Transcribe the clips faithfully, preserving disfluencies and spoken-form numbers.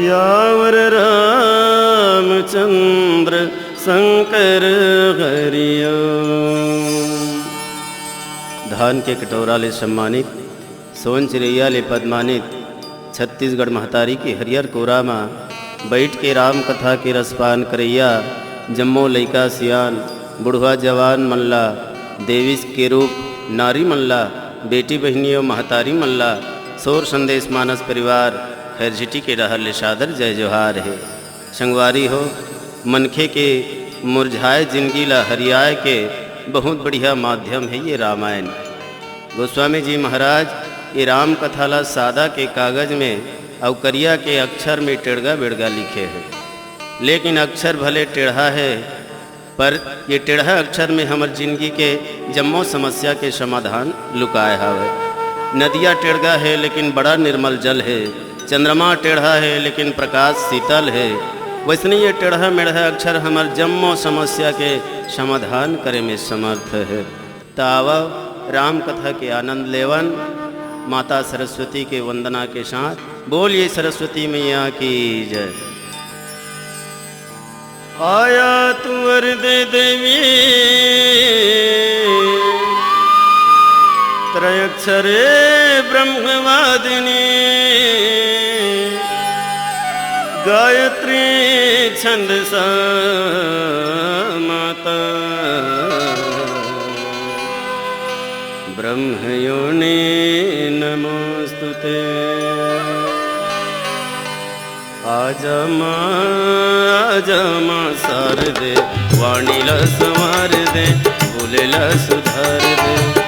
यावर रामचंद्र शंकर हरिओ। धान के कटोरा ले सम्मानित, सोन चिरैया ले पदमानित, छत्तीसगढ़ महतारी के हरियर कोरा म बइठ के राम कथा के रसपान करइया जम्मो लइका सियान, बुढ़वा जवान मन ला, देवीस के रूप नारी मन ला, बेटी बहिनी अउ महतारी मन ला, सोर संदेश मानस परिवार खैरझिटी के डहर ले सादर जय जोहार हे। संगवारी हो, मनखे के मुरझाए जिनगी ला हरियाए के बहुत बढ़िया माध्यम हे ये रामायण। गोस्वामी जी महाराज ये राम कथा ला सादा के कागज में अउ करिया के अक्षर में टेड़गा-बेड़गा लिखे हे, लेकिन अक्षर भले टेढ़ा हे, पर ये टेढ़ा अक्षर में हमर जिनगी के जम्मो समस्या के समाधान लुकाए हावय। नदिया टेड़गा हे, लेकिन बड़ा निर्मल जल हे। चंद्रमा टेढ़ा हे, लेकिन प्रकाश शीतल हे। वइसने ये टेढ़ा-मेढ़ा अक्षर हमर जम्मो समस्या के समाधान करे में समर्थ हे। त आवव, राम कथा के आनंद लेवन, माता सरस्वती के वंदना के साथ। बोलिए सरस्वती मैया की जय। आया तुंवर दे देवी, त्रयक्षरे ब्रह्मवादिनी, गायत्री छंदसा माता। ब्रह्मयोनि नमोऽस्तु ते। आजा माँ, आजा माँ शारदे, वाणी ला संवार दे, भूले ला सुधार दे।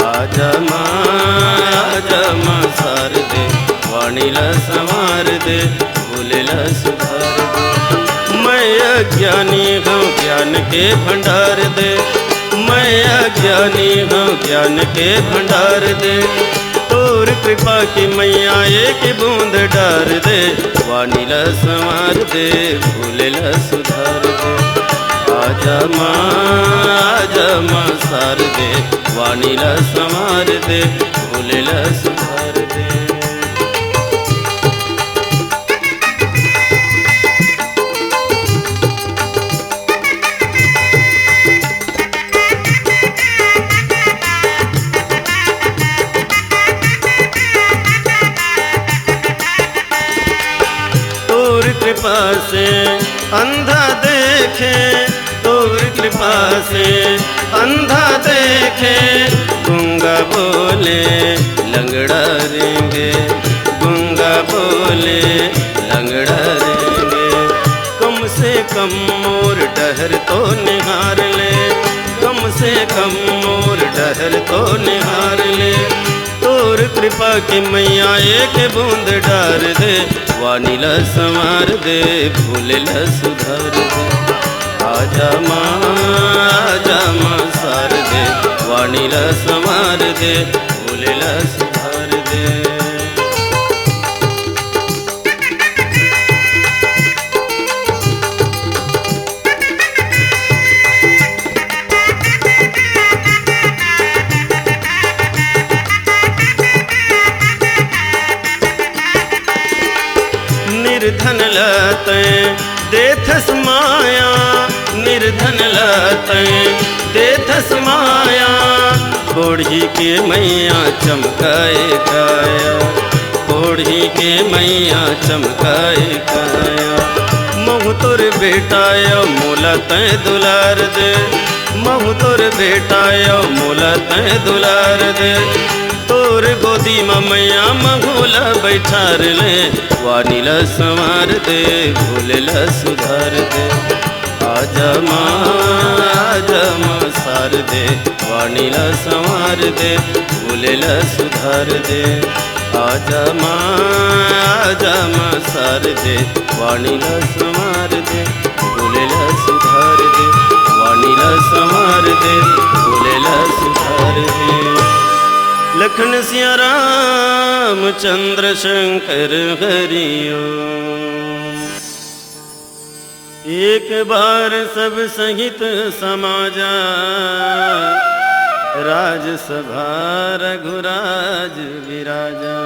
आजा माँ, आजा माँ शारदे, वाणी ला संवार दे, भूले ला सुधार दे। मैं अज्ञानी हूँ, ज्ञान के भंडार दे। मैं अज्ञानी हूँ, ज्ञान के भंडार दे। तोर कृपा के मैया एक बूंद डार दे। वाणी ला संवार दे, भूले ला सुधार दे। आजा माँ, आजा माँ शारदे, वाणी ला संवार दे, भूले ला सुधार दे। तोर कृपा से अंधा देखे, तोर कृपा से अंधा देखे, गूंगा बोले, लंगड़ा रेंगे, गूंगा बोले, लंगड़ा रेंगे। कम से कम मोर डहर तो निहार ले, कम से कम मोर डहर तो निहार ले। तोर कृपा के मैया एक बूंद डार दे, वाणी ला संवार दे, भूले ला सुधार दे। आजा माँ, आजा माँ शारदे, वाणी ला संवार दे, भूले ला सुधार दे। निर्धन ला तैं देथस माया, निर्धन ला तैं देथस माया, कोढ़ी के मैया चमकाए काया, कोढ़ी के मैया चमकाए काया। महूँ तोर बेटा अव मोला तैं दुलार दे, महूँ तोर बेटा अव मोला तैं दुलार दे। तोर गोदी म मैया महूँ ला बैठार ले, वाणी ला संवार दे, भूले ला सुधार दे। आजा माँ, आजा माँ शारदे, वाणी ला संवार दे, भूले ला सुधार दे। आजा माँ, आजा माँ शारदे, वाणी ला संवार दे, भूले ला सुधार दे, वाणी ला संवार दे, भूले ला सुधार दे। लखन सिया राम चंद्र शंकर हरिओ। एक बार सब सहित समाजा, राजसभा रघुराज विराजा।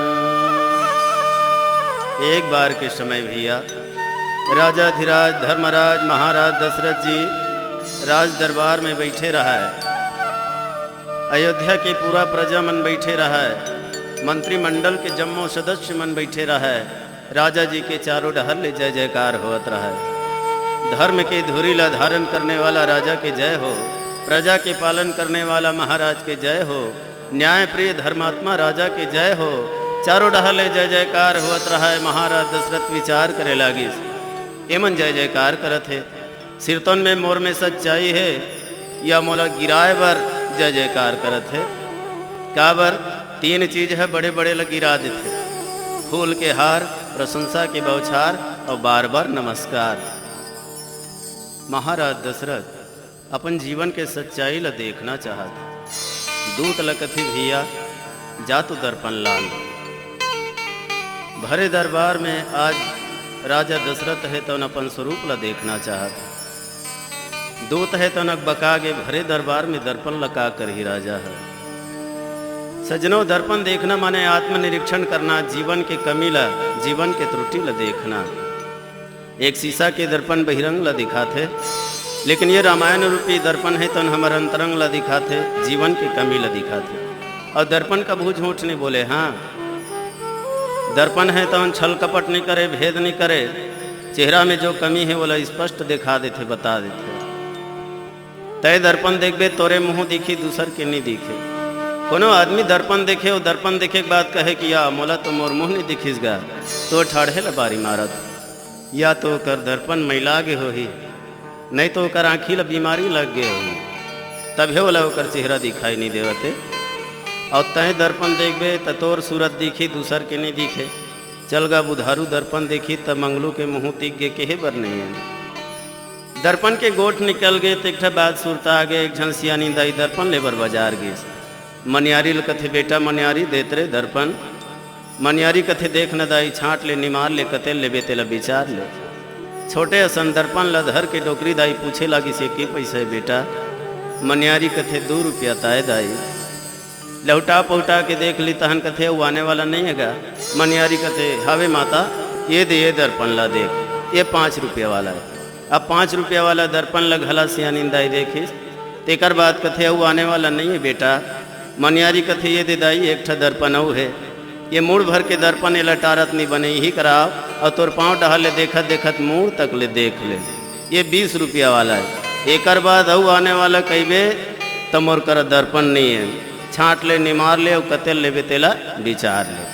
एक बार के समय भैया, राजाधिराज धर्मराज महाराज दशरथ जी राज दरबार में बैठे रहय। अयोध्या के पूरा प्रजा मन बैठे रहय, मंत्रिमंडल के जम्मो सदस्य मन बैठे रहय। राजा जी के चारों डहर ले जय जयकार होवत रहय। धर्म के धुरी ला धारण करने वाला राजा के जय हो, प्रजा के पालन करने वाला महाराज के जय हो, न्याय प्रिय धर्मात्मा राजा के जय हो। चारों डहर ले जय जयकार होवत रहय। महाराज दशरथ विचार करे लागिस, एमन जय जयकार करत हे, सिरतोन में मोर में सच्चाई हे या मोला गिराए बर जय जयकार करत हे? काबर तीन चीज ह बड़े बड़े ल गिरा देथे, फूल के हार, प्रशंसा के बौछार अउ बार बार नमस्कार। महाराज दशरथ अपन जीवन के सच्चाई ल देखना चाहत हे। दूत ल कथे, भैया, जा तो दर्पण लान। भरे दरबार में आज राजा दशरथ हे, तौन अपन स्वरूप ल देखना चाहत हे। दूत हे, तौन अकबका गे, भरे दरबार में दर्पण ल का करही राजा ह। सजनो, दर्पण देखना माने आत्मनिरीक्षण करना, जीवन के कमी ल, जीवन के त्रुटि ल देखना। एक शीशा के दर्पण बहिरंग ल दिखाथे, लेकिन ये रामायण रूपी दर्पण हे, तौन हमर अंतरंग ल दिखाथे, जीवन के कमी ल दिखाथे। अउ दर्पण कभू झूठ नहीं बोले। हाँ, दर्पण हे, तौन छल कपट नहीं करे, भेद नहीं करे, चेहरा में जो कमी हे, ओला स्पष्ट दिखा देथे, बता देथे। तय दर्पण देखबे, तोरे मुंह दिखी, दूसर के नहीं दिखे। कोनो आदमी दर्पण देखे, वो दर्पण देखे के बाद कहे कि या मोला तो मोर मुंह नहीं दिखिस गा, तो ठाढ़े ल बारी मारत। या तो ओकर दर्पण मैला गे होही, नहीं तो ओकर आँखी ल बीमारी लग गे होही, तभे ओला ओकर चेहरा दिखाई नहीं देवत हे। अउ तय दर्पण देखबे, त तोर सूरत दिखी, दूसर के नहीं दिखे। चल गा बुधारू दर्पण देखी, त मंगलू के मुंह दिख गे, केहे बर नहीं हे। दर्पण के गोठ निकल गे, त एक ठा बात सुरता आ गे। एक झन सियानी दाई दर्पण लेबर बाजार गिस। मनियारी ल कथे, बेटा मनियारी, देत रे दर्पण। मनियारी कथे, देख न दाई, छांट ले, निमार ले, कते ल लेबे तेला बिचार ले। छोटे असन दर्पण ल धर के डोकरी दाई पूछे लागिस, ये के पैसा हे बेटा? मनियारी कथे, दू रुपया ताय दाई। लहुटा पहुटा के देख ली, तहन कथे, "अउ आने वाला नहीं हे गा?" मनियारी कथे, "हावे माता, ये दे, ये दर्पण ला देख, ये पाँच रुपया वाला हे।" अब पाँच रुपया वाला दर्पण ला घला सियानिन दाई देखिस, तेकर बाद कथे, "अउ आने वाला नहीं हे बेटा?" मनियारी कथे, "ये दे दाई, एक ठा दर्पण अउ हे, ये मुड़ भर के दर्पण, एला टारत नहीं बने, इही करा आव, अउ तोर पाँव डहर ले देखत देखत मुड़ तक ले देख ले।" ये बीस रुपया वाला हे। एकर बाद अउ आने वाला कहिबे, त मोर करा दर्पण नइ हे। छांट ले, निमार ले, अउ कते ल लेबे तेला बिचार ले।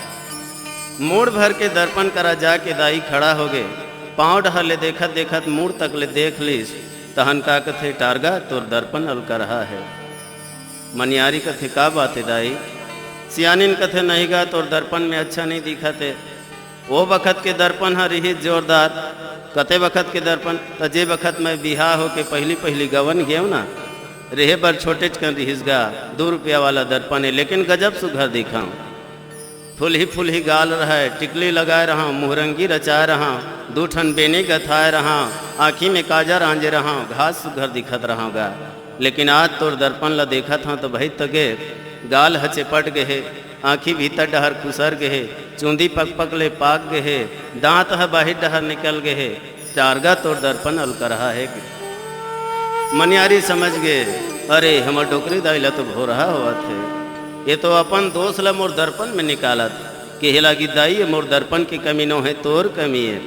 मुड़ भर के दर्पण करा जाके दाई खड़ा होगे। पांव डहर ले देखत देखत मुड़ तक ले देख लिस। तहन का कथे, "टारगा, तोर दर्पण अलकरहा हे।" मनियारी कथे, "का बात हे दाई?" सियानिन कथे, "नहीं गा, तोर दर्पण में अच्छा नहीं दिखत हे।" ओ बखत के दर्पण ह रिहिस जोरदार। कते बखत के दर्पण? त जे बखत मैं बिहाव होके पहिली पहिली गवन गेंव ना, रेहे बर छोटेच कन रिहिस गा, दू रुपया वाला दर्पण हे, लेकिन गजब सुघर दिखंव। फुलही फुलही गाल रहय, टिकली लगाय रहंव, मुहरंगी रचाय रहंव, दू ठन बेनी गथाय रहंव, आँखी में काजर आंजे रहंव, घास सुघर दिखत रहंव गा। लेकिन आज तोर दर्पण ल देखत हंव त भई तगे गाल ह चेपट गे हे, आँखी भीतर डहर खुसर गे हे, चूंदी पकपक ले पाक गे हे, दांत ह बाहिर डहर निकल गे हे, टारगा तोर दर्पण अलकरहा हे गे। मनियारी समझ गे, अरे, हमर डोकरी दाई ल तो भोरहा होवत हे, ये तो अपन दोष ल मोर दर्पण में निकालत, केहे लागी, "दाई, ये मोर दर्पण के कमी नो हे, तोर कमी हे।"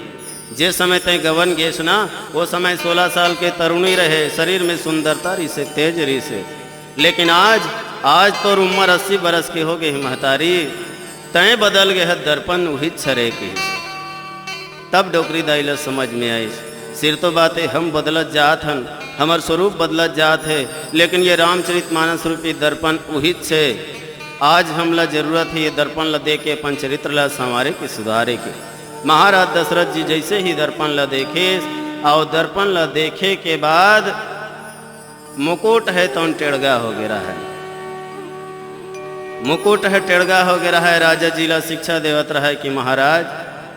जे समय तैं गवन गेस ना, वो समय सोलह साल के तरुणी रहे, शरीर में सुंदरता रिसे, तेज रिसे। लेकिन आज, आज तोर उम्र अस्सी बरस के हो गे हे महतारी, तैं बदल गे हस, दर्पण उही छरे के हे। तब डोकरी दाई ल समझ में आइस, सिर तो बात हे, हम बदलत जात हन, हमर स्वरूप बदलत जात हे, लेकिन ये रामचरित मानस रूपी दर्पण उही छे। आज हमला जरूरत हे ये दर्पण ल देख के अपन चरित्र ल संवारे के, सुधारे के। महाराज दशरथ जी जैसे ही दर्पण ल देखे, अउ दर्पण ल देखे के बाद मुकुट हे तौन टेड़गा हो गे रहय। मुकुट हे टेड़गा हो गे रहय। राजा जी ल शिक्षा देवत रहय कि महाराज,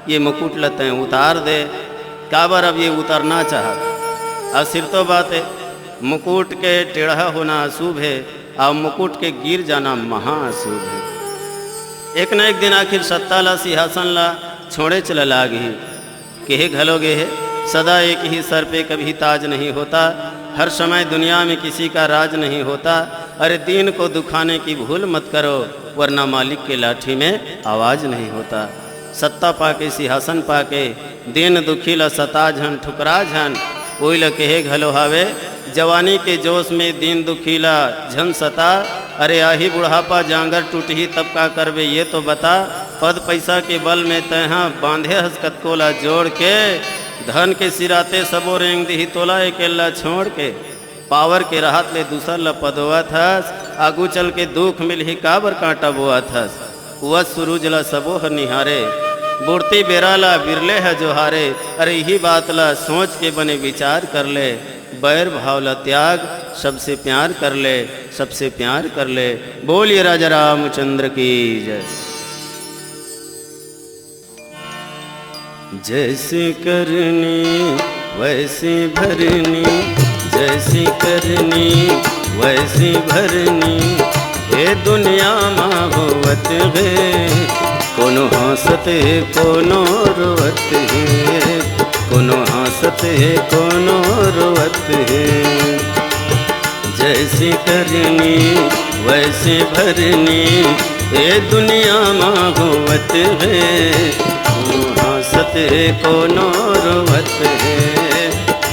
ये मुकुट ल तैं उतार दे, काबर अब ये उतरना चाहत। अउ सिर तो बात हे, मुकुट के टेड़हा होना अशुभ हे, अउ मुकुट के गिर जाना महाअशुभ हे। एक न एक दिन आखिर सत्ता ला, सिंहासन ला छोड़ेच ल लागही। केहे घलो गे हे, सदा एक ही सर पे कभी ताज नहीं होता, हर समय दुनिया में किसी का राज नहीं होता। अरे दीन को दुखाने की भूल मत करो, वरना मालिक के लाठी में आवाज नहीं होता। सत्ता पाके, सिंहासन पाके, दीन दुखी ला सता झन, ठुकरा झन, ओई ला केहे घलो हावे, जवानी के जोश में दीन दुखी ला झन सता। अरे आही बुढ़ापा, जांगर टूटही, तब का करबे ये तो बता। पद पैसा के बल में तैहा बांधे हस कतको ला जोड़ के, धन के सिराते सबो रेंग दिही तोला, एकेल्ला छोड़ के। पावर के रहत ले दूसर ल पदोवत हस, आगू चल के दुख मिलही, काबर कांटा बोवत हस। उवत सुरुज ल सबो ह निहारे, बुड़ती बेरा ल बिरले ह जोहारे। अरे इही बात ल सोच के बने विचार कर ले, बैर भाव ल त्याग, सबसे प्यार कर ले, सबसे प्यार कर ले। बोलिए राजा रामचंद्र की जय। जैसी करनी वैसी भरनी, जैसी करनी वैसी भरनी। ए दुनिया मा होवत हे, कोनो हंसत हे, कोनो रोवत हे, कोनो हंसत हे, कोनो रोवत हे। जैसी करनी वैसी भरनी, ए दुनिया मा होवत हे। कोनो हंसत हे, कोनो रोवत हे,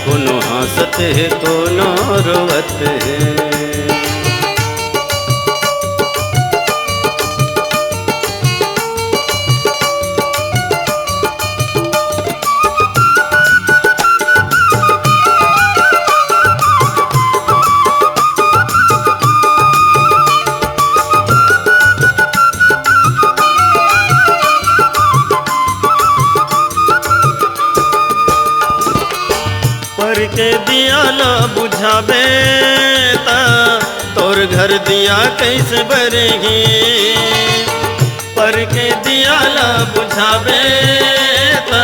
कोनो हंसत हे, कोनो रोवत हे। पर के दिया ला बुझाबे त तोर घर दिया कैसे बरही। पर के दिया ला बुझाबे त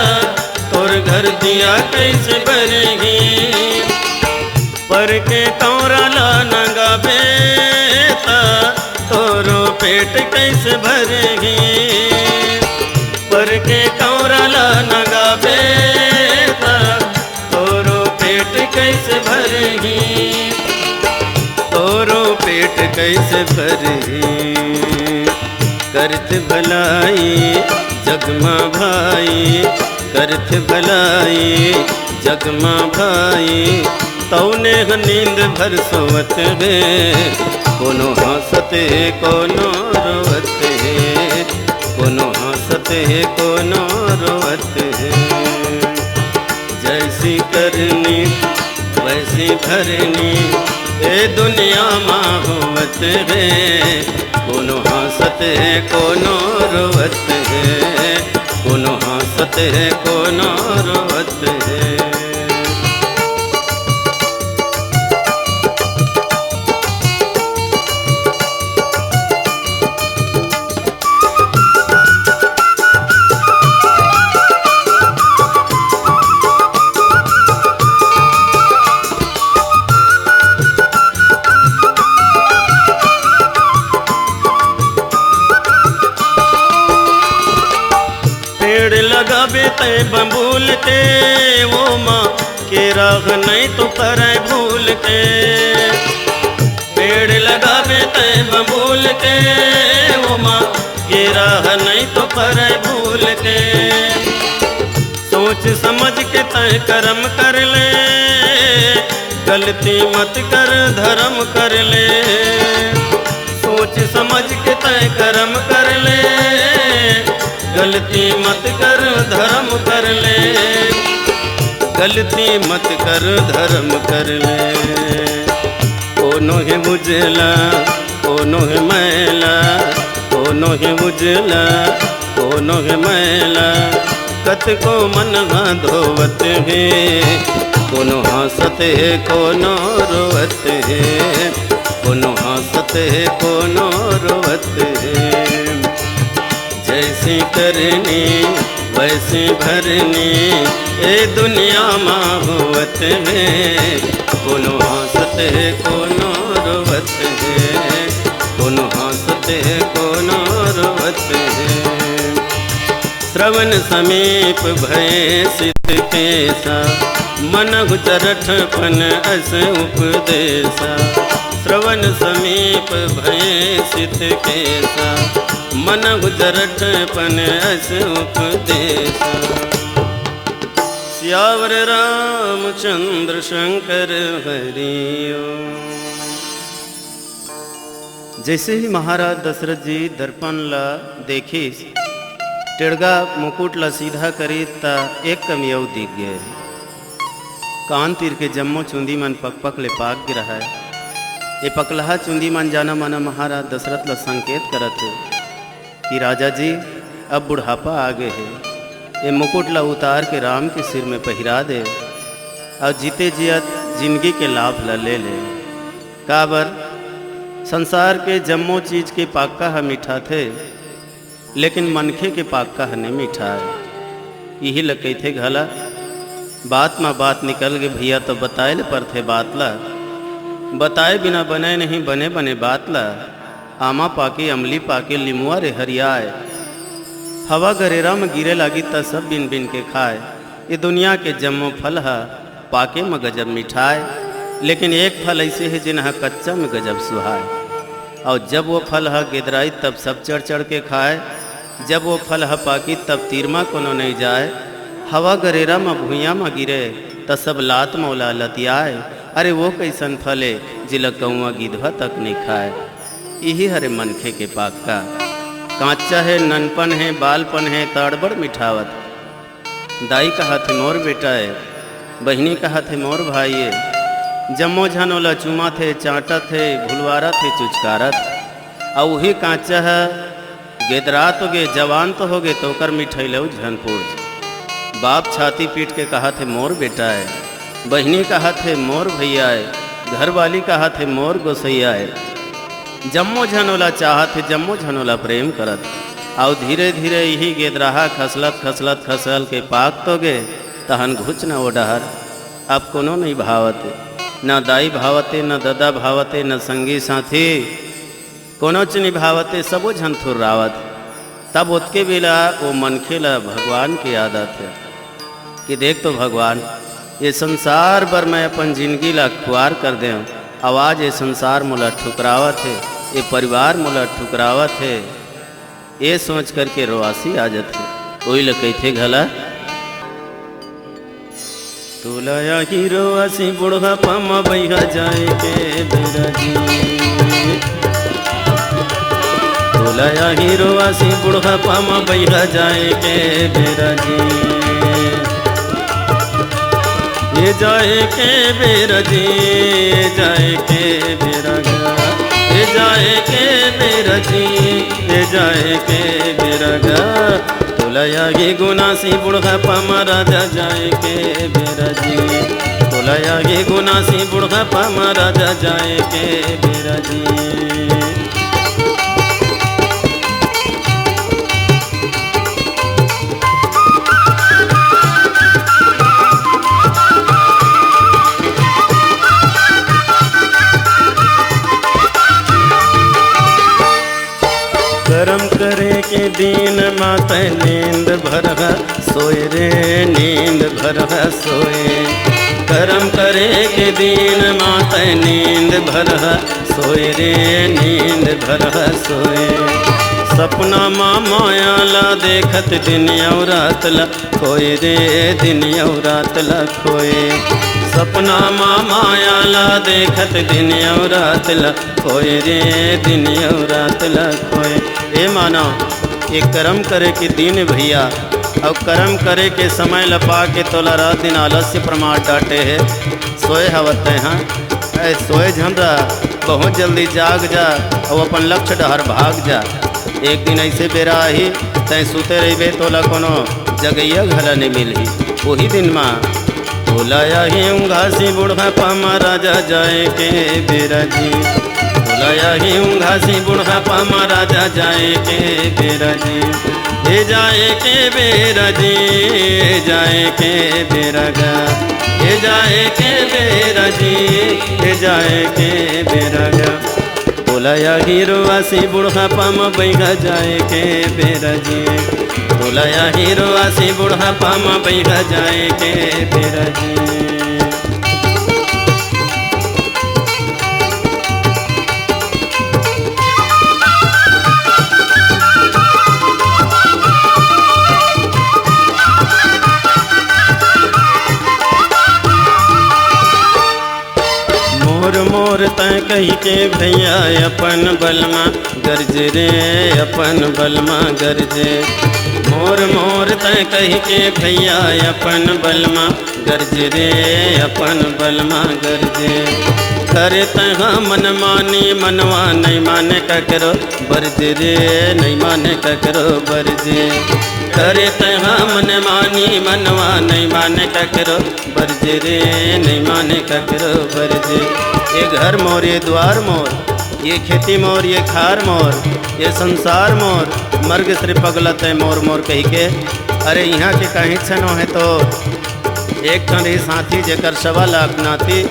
तोर घर दिया कैसे बरही। पर के कौरा ला नंगाबे त तोरो पेट कैसे भरही। पर के कौरा ला नंगाबे त तोरो पेट कैसे भरही, तोरो पेट कैसे भरही। करत भलाई जग मा भाई, करत भलाई जग मा भाई, तौने ह नींद भर सोवत हे। कोनो हंसत हे, कोनो रोवत हे, कोनो हंसत हे, कोनो रोवत हे। जैसी करनी वैसी भरनी, ए दुनिया मा होवत हे। कोनो हंसत हे, कोनो रोवत हे, कोनो हंसत हे, कोनो रोवत हे। पेड़ लगाबे तै बबूल के, ओमा केरा ह नहीं तो फरै भूल के। पेड़ लगाबे तै बबूल के, ओमा केरा ह नहीं तो फरै भूल के। सोच समझ के तै करम कर ले, गलती मत कर धरम कर ले। सोच समझ के तै करम कर ले, गलती मत कर धरम कर ले, गलती मत कर धरम कर ले। कोनो हे उजला, कोनो हे मैला, कोनो हे उजला, कोनो हे मैला, कतको मन ह धोवत हे। कोनो हंसत हे, कोनो रोवत हे, कोनो हंसत हे, कोनो रोवत हे। जैसी करनी वैसी भरनी, ए दुनिया मा होवत हे। कोनो हंसत हे, कोनो रोवत हे, कोनो हंसत हे, कोनो रोवत हे। श्रवण समीप भय सित केसा, मनहु चरठपन अस उपदेसा। श्रवण समीप भय सित केसा, मनहु चरठपन अस उपदेसा। सियावर रामचंद्र शंकर हरि ओम। जैसे ही महाराज दशरथ जी दर्पण ला देखिस, टेड़गा मुकुट ला सीधा करिस त एक कमी अउ दिख गे। कान तीर के जम्मो चुंदी मन पकपक ले पाक गे रहय। ए पकलहा चुंदी मन जाना माना महाराज दशरथ ला संकेत करत हे कि राजा जी, अब बुढ़ापा आ गे हे, ए मुकुट ला उतार के राम के सिर में पहिरा दे, अउ जीते जियत जिनगी के लाभ ला ले ले। काबर, संसार के जम्मो चीज के पाक्का ह मिठाथे, लेकिन मनखे के पाक्का ह नइ मिठाय। इही ल कहिथे घला, बात म बात निकल गे भइया, त बताए ल परथे बात ल। बताए बिना बनय नहीं बने बने बात ल। आमा पाके, अमली पाके, लिमुआ रे हरियाय। हवा गरेरा म गिरे लागी, त सब बिन बिन के खाय। ए दुनिया के जम्मो फल ह पाके म गजब मिठाय, लेकिन एक फल अइसे हे, जेन ह कच्चा म गजब सुहाय। अउ जब वो फल ह गेदराई, तब सब चढ़ चढ़ के खाय। जब वो फल ह पाकी, तब तीर म कोनो नइ जाय। हवा गरेरा म भुइयां म गिरे, त सब लात म ओला लतियाय। अरे, वो कइसन फल ए, जेला कौआ गिधवा तक नइ खाय। इही हरे मनखे के पाक्का। कांचा हे, ननपन हे, बालपन हे, त अड़बड़ मिठावत। दाई कहत हे मोर बेटा ए, बहिनी कहत हे मोर भाई ए। जम्मो झन ओला चूमत हे, चांटत हे, भुलवारत हे, चुचकारत। अउ उही कांचा ह गेदरा तो गे, जवान तो होगे, त ओकर मिठाई ल अउ झन पूछ। बाप छाती पीट के कहत हे मोर बेटा ए, बहिनी कहत हे मोर भइया ए, घरवाली कहत हे मोर गोसइया ए। जम्मो झन ओला चाहत हे, जम्मो झन ओला प्रेम करत। अउ धीरे-धीरे इही गेदराहा खसलत, खसलत, खसल के पाक तो गे, तहन घुच न ओ डहर। अब कोनो नइ भावत हे, न दाई भावत हे, न ददा भावत हे, न संगी साथी, कोनोच नइ भावत हे, सबो झन थुर्रावत। तब ओतके बेला ओ मनखे ल भगवान के याद आथे कि देख तो भगवान, ये संसार बर मैं अपन जिनगी ला खुवार कर देंव, अउ आज ये संसार मोला ठुकरावत हे, ये परिवार मोला ठुकरावत हे, ये सोच करके रोवासी आ जथे। ओही ल कहिथे घला, तोला आही रोवासी बुढ़ापा म बइहा जाए के बेरा जी। तोला आही रोवासी बुढ़ापा म बइहा जाए के बेरा जी। ए जाए के बेरा जी, ए जाए के बेरा गा, ए जाए के बेरा जी, ए जाए के बेरा गा। तोला आही गुनासी बुढ़ापा म राजा जाए के बेरा जी। तोला आही गुनासी बुढ़ापा म राजा जाए के बेरा जी। करम करे के दिन मा तैं नींद भर ह सोए रे, नींद भर ह सोए। करम करे के दिन मा तैं नींद भर ह सोए रे, नींद भर ह सोए। सपना मा माया ला देखत दिन अउ रात ला खोए रे, दिन अउ रात ला खोए। सपना मा माया ला देखत दिन अउ रात ला खोए रे, दिन अउ रात ला खोए। ए मानव, ये करम करे के दिन भइया, अउ करम करे के समय ल पाके तोला रात दिन आलस्य प्रमाण डांटे हे। सोए हवत तैं, हाँ, ऐ सोए झन रह, बहुत जल्दी जाग जा, अउ अपन लक्ष्य डहर भाग जा। एक दिन अइसे बेरा आही, तैं सुते रहिबे, तोला कोनो जगइया घला नइ मिलही। ओही दिन मा तोला आही ऊंघासी बुढ़ापा म राजा जाए के बेरा जी। तोला आही ऊंघासी बुढ़ापा म राजा जाए के बेरा जी। ए जाए के बेरा जी, ए जाए के बेरा गा। ए जाए के बेरा जी, ए जाए के बेरा गा। लया हीरो आसी बुढ़ापा म बैगा जाए के बेरा जी, तो लया हीरो आसी बुढ़ापा म बैगा जाए के बेरा जी। मोर मोर तैं कहि के भैया अपन बलमा गरज रे, अपन बलमा गरज। मोर मोर तैं कहि के भैया अपन बलमा गरज रे, अपन बलमा गरज। करे तैं हा मनमानी मनवा नहीं माने ककरो बरज रे, नहीं माने ककरो बरज। करे तैं हा मनमानी मनवा नहीं माने ककरो बरज रे, नहीं माने ककरो बरज। ये घर मोर, ये द्वार मोर, ये खेती मोर, ये खार मोर, ये संसार मोर, मर गे रे पगला तैं मोर मोर कहि के। अरे इहाँ के काहीं छनो हे तो एक ठन रही साथी जेकर सवा लाख नाती,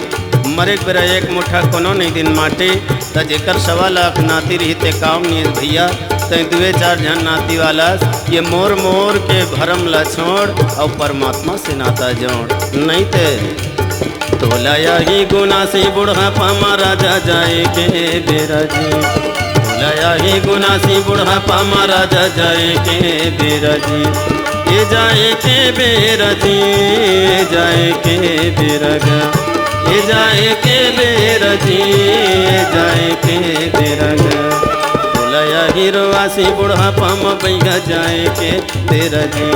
मरे के बेरा एक मुट्ठा कोनो नहीं दिन माटी, त जेकर सवा लाख नाती रही ते काम नहीं भैया, तैं दुए चार झन नाती वाला ये मोर मोर के भरम ला छोड़ अउ परमात्मा से नाता जोड़, नहीं ते तोला याही गुनासी बुढ़ापा मा राजा जाए के बेरा जी। तोला याही गुनासी बुढ़ापा मा राजा जाए के बेरा जी। ए जाए के बेरा जी, ए जाए के बेरा गा। ए जाए के बेरा जी, ए जाए के बेरा गा। तोला याही रोआसी बुढ़ापा मा बैगा जाए के बेरा जी।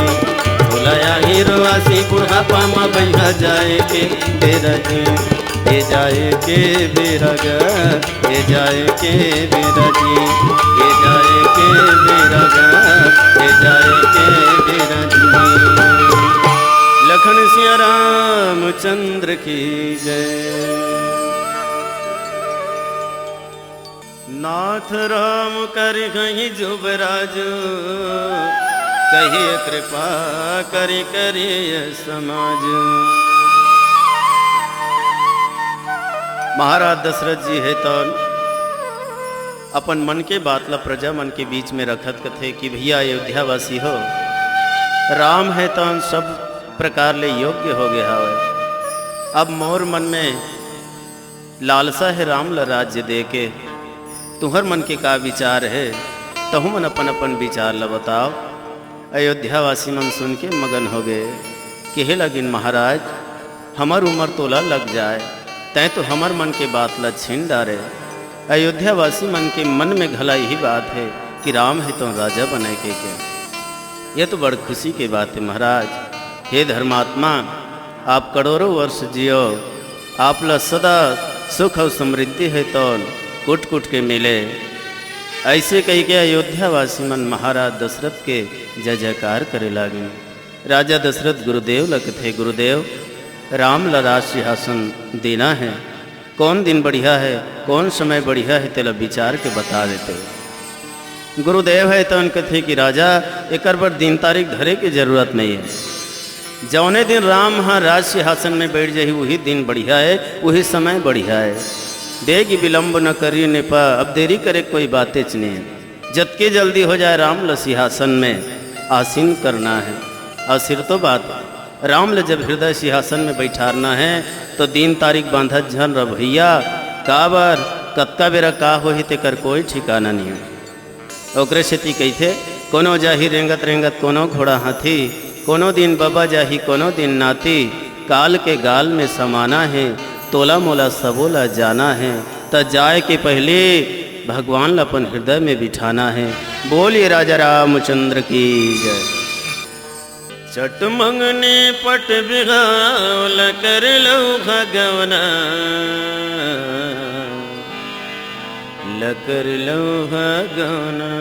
तोला याही रोआसी बुढ़ापा मा बैगा जाए के बेरा जी। ए जाए के बेरा गा, ए जाए के बेरा जी, ए जाए के बेरा गा, ए जाए के बेरा जी। लखन सिया रामचंद्र की जय। नाथ राम करिहैं जुबराजु, कहिए कृपा करि करिए समाजु। महाराज दशरथ जी हे तौन अपन मन के बात ला प्रजा मन के बीच में रखत कथे कि भैया अयोध्या वासी हो, राम हे तौन सब प्रकार ले योग्य हो गए हवे। अब मोर मन में लालसा हे राम ल राज्य दे के, तुहर मन के का विचार हे, तहु मन अपन अपन विचार ल बताव। अयोध्या वासी मन सुन के मगन हो गए, कहे लगिन, महाराज, हमर उमर तोला लग जाए, तैं तो हमर मन के बात ल छीन डारे। अयोध्या वासी मन के मन में घला यही बात हे कि राम हे तो राजा बने के, के। ये तो बड़ खुशी के बात हे महाराज। हे धर्मात्मा, आप करोड़ों वर्ष जियो, आप ला सदा सुख अउ समृद्धि हे तौन कुट कुट के मिले। ऐसे कहि के अयोध्या वासी मन महाराज दशरथ के जय जयकार करे लागिन। राजा दशरथ गुरुदेव ला कथे, गुरुदेव, राम ला राज सिंहासन देना हे, कौन दिन बढ़िया हे, कौन समय बढ़िया हे, तेला विचार के बता देते। गुरुदेव हे तौन कथे कि राजा, एकर बर दिन तारीख धरे के जरूरत नहीं हे। जौने दिन राम ह राज सिंहासन में बैठ जाही, उही दिन बढ़िया हे, उही समय बढ़िया हे। बेग विलंब न करी नृपा, अब देरी करे कोई बातेच नहीं हे। जतके जल्दी हो जाए राम ल सिंहासन में आसीन करना हे। अउ सिरतो बात, राम ल जब हृदय सिंहासन में बैठारना हे, तो दिन तारीख बांधत झन रह भैया, काबर कतका बेरा का होही तेकर कोई ठिकाना नहीं हे। ओकरे सेती कहिथे, कोनो जाही रेंगत रेंगत कोनो घोड़ा हाथी, कोनो दिन बबा जाही कोनो दिन नाती, काल के गाल में समाना हे, तोला मोला सबो ला जाना हे, त जाए के पहले भगवान ला अपन हृदय में बिठाना हे। बोलिए राजा रामचंद्र की जय। चट मंगनी पट बिहाव ल कर लऊ ह गवना, ल कर लऊ ह गवना।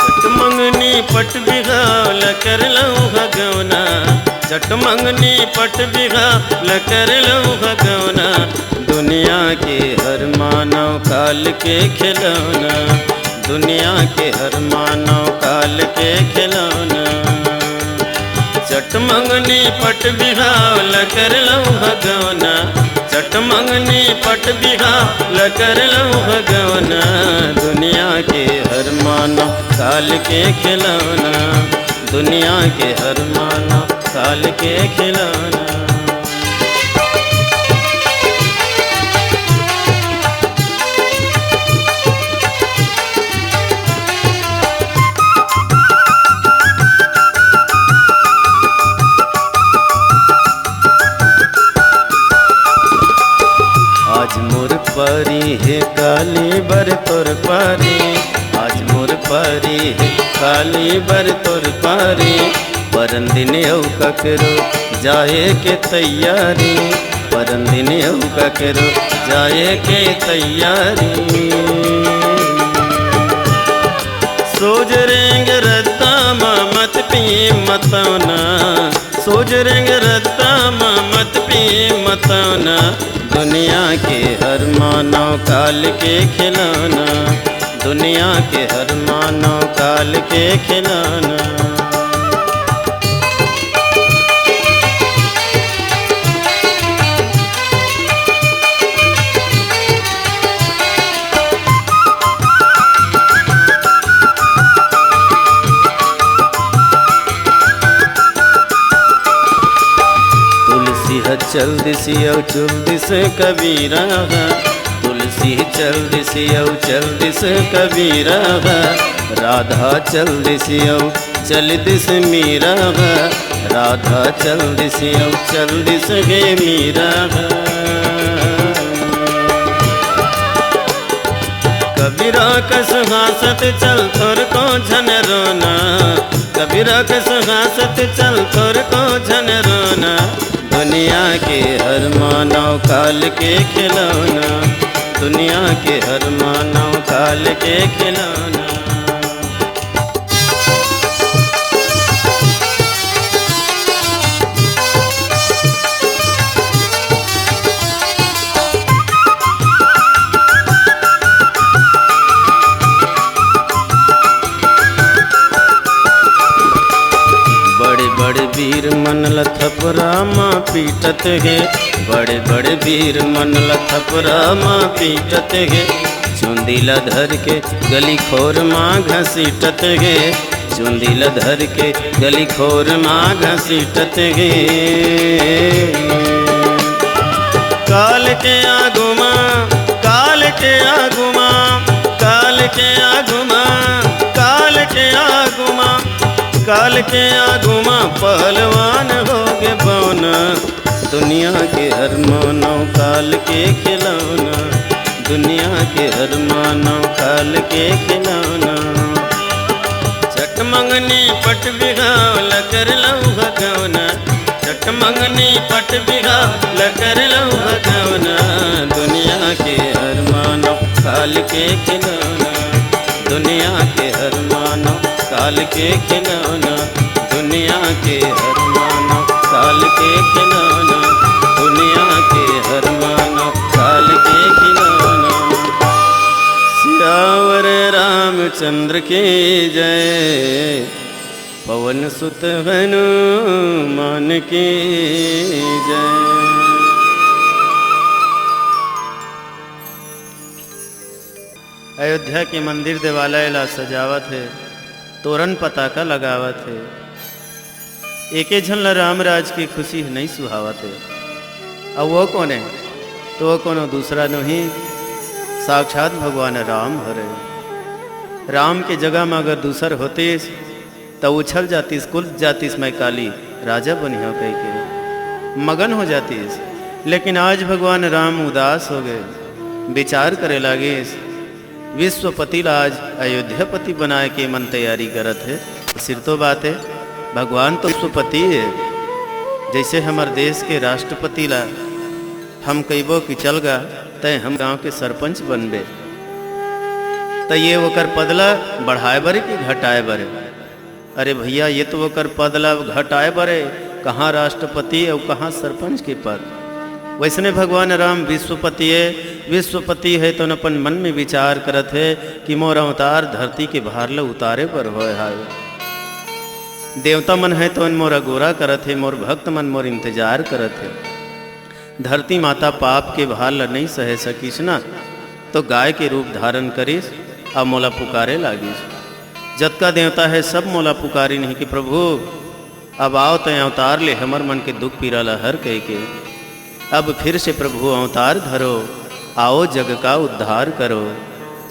चट मंगनी पट बिहाव ल कर लऊ ह गवना, चट मंगनी पट बिहा ल कर लव गवना, दुनिया के हर मानव काल के खिलौना, दुनिया के हर मानव काल के खिलौना। चट मंगनी पट बिहा ल कर लव गवना, चट मंगनी पट बिहा ल कर लव गवना, दुनिया के हर मानव काल के खिलौना, दुनिया के हर मानव काल के खिलौना। आज मोर पारी हे काली बर तोर पारी, आज मोर पारी हे काली बर तोर पारी। परन दिन अउ ककरो जाए के तैयारी, परन दिन अउ ककरो जाए के तैयारी। सोज रेंग रद्दा म मत पी मतौना, सोज रेंग रद्दा म मत पी मतौना, दुनिया के हर मानव काल के खिलौना, दुनिया के हर मानव काल के खिलौना। तुलसी ह चल दिस अउ चुल दिस कबीरा ह, तुलसी चल दिस अउ चल दिस कबीरा ह, राधा चल दिस अउ चल दिस मीरा ह, राधा चल दिस अउ चल दिस गे मीरा ह। कबीरा कस हाँसत चल थोरको झन रोना, कबीरा कस हाँसत चल थोरको झन रोना। दुनिया के हर मानव काल के खिलौना, दुनिया के हर मानव काल के खिलौना। बड़े बड़े वीर मन ल थपरा म पीटत हे, बड़े बड़े वीर मन ल थपरा म पीटत हे। चुंदी ल धर के गली खोर म घसीटत हे, चुंदी ल धर के गली खोर म घसीटत हे। काल के आगू म, काल के आगू म, काल के आगू म, काल के आगू म, काल के आगू म पहलवान होगे बौना। दुनिया के हर मानव काल के खिलौना, दुनिया के हर मानव काल के खिलौना। चट मंगनी पट बिहा ल कर लव गवना, चट मंगनी पट बिहा ल कर लव गवना। दुनिया के हर मानव काल के खिलौना, दुनिया के हर मानव काल के खिलौना, दुनिया के हर मानव काल के खिलौना, दुनिया के हर मानव काल के खिलौना। सियावर रामचंद्र की जय, पवन सुत हनुमान की जय। अयोध्या के मंदिर देवालय ला सजावत हे, तोरन पताका लगावत हे। एके झन ला राम राज के खुशी नइ सुहावत हे। अउ वो कोन हे? तो वो कोनो दूसरा नोही, साक्षात भगवान राम हरे। राम के जगह म अगर दूसर होतिस, त उछल जातिस, कुल जातिस, मैं काली राजा बनिहौं कहिके मगन हो जातिस। लेकिन आज भगवान राम उदास हो गए, विचार करे लागिस, विश्वपति ला आज अयोध्यापति बनाए के मन तैयारी करत हे। सिरतो बात हे, भगवान तो विश्वपति हे। जैसे हमर देश के राष्ट्रपति ला हम कहिबो कि चल गा, तैं हम गांव के सरपंच बनबे, त ये ओकर पद ला बढ़ाए बर हे कि घटाए बर हे? अरे भैया, ये तो ओकर पद ला घटाए बर हे, कहाँ राष्ट्रपति अउ कहाँ सरपंच के पद। वैसने भगवान राम विश्वपति हे। विश्वपति हे तो अपन मन में विचार करत हे कि मोर अवतार धरती के भार ल उतारे बर होय हावे। देवता मन हे तो मोर अगोरा करत हे, मोर भक्त मन मोर इंतजार करत हे। धरती माता पाप के भार ल नइ सहे सकिस ना, तो गाय के रूप धारण करिस अउ मोला पुकारे लागिस। जतका देवता हे सब मोला पुकारिन हे कि प्रभु, अब आव, तैं अवतार ले, हमर मन के दुख पीरा ल हर कहिके। अब फिर से प्रभु अवतार धरो, आओ जग का उद्धार करो।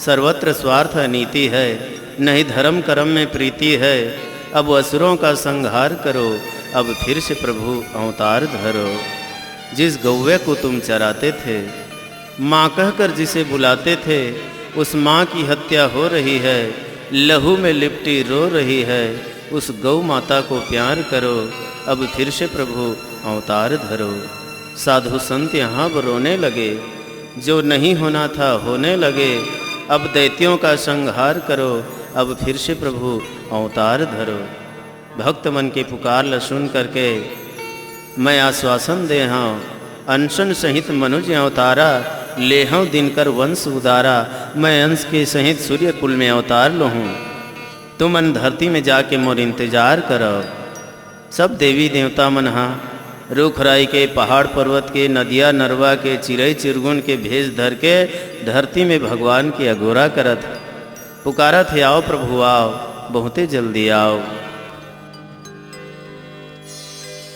सर्वत्र स्वार्थ अनीति है, नहीं धर्म कर्म में प्रीति है। अब असुरों का संहार करो, अब फिर से प्रभु अवतार धरो। जिस गौवे को तुम चराते थे, माँ कहकर जिसे बुलाते थे, उस माँ की हत्या हो रही है, लहू में लिपटी रो रही है। उस गौ माता को प्यार करो, अब फिर से प्रभु अवतार धरो। साधु संत यहाँ अब रोने लगे, जो नहीं होना था होने लगे। अब दैत्यों का संहार करो, अब फिर से प्रभु अवतार धरो। भक्त मन के पुकार ल सुन करके मैं आश्वासन दे हंव, अंसन सहित मनुज अवतारा, लेहंव दिनकर वंश उदारा। मैं अंश के सहित सूर्य कुल में अवतार लोहूं, तुमन धरती में जाके मोर इंतजार करव। सब देवी देवता मन हा रूख राई के, पहाड़ पर्वत के, नदिया नरवा के, चिरई चिरगुन के भेष धर के धरती में भगवान के अगोरा करत हे, पुकारत हे, "आओ प्रभु आओ, बहुते जल्दी आओ।"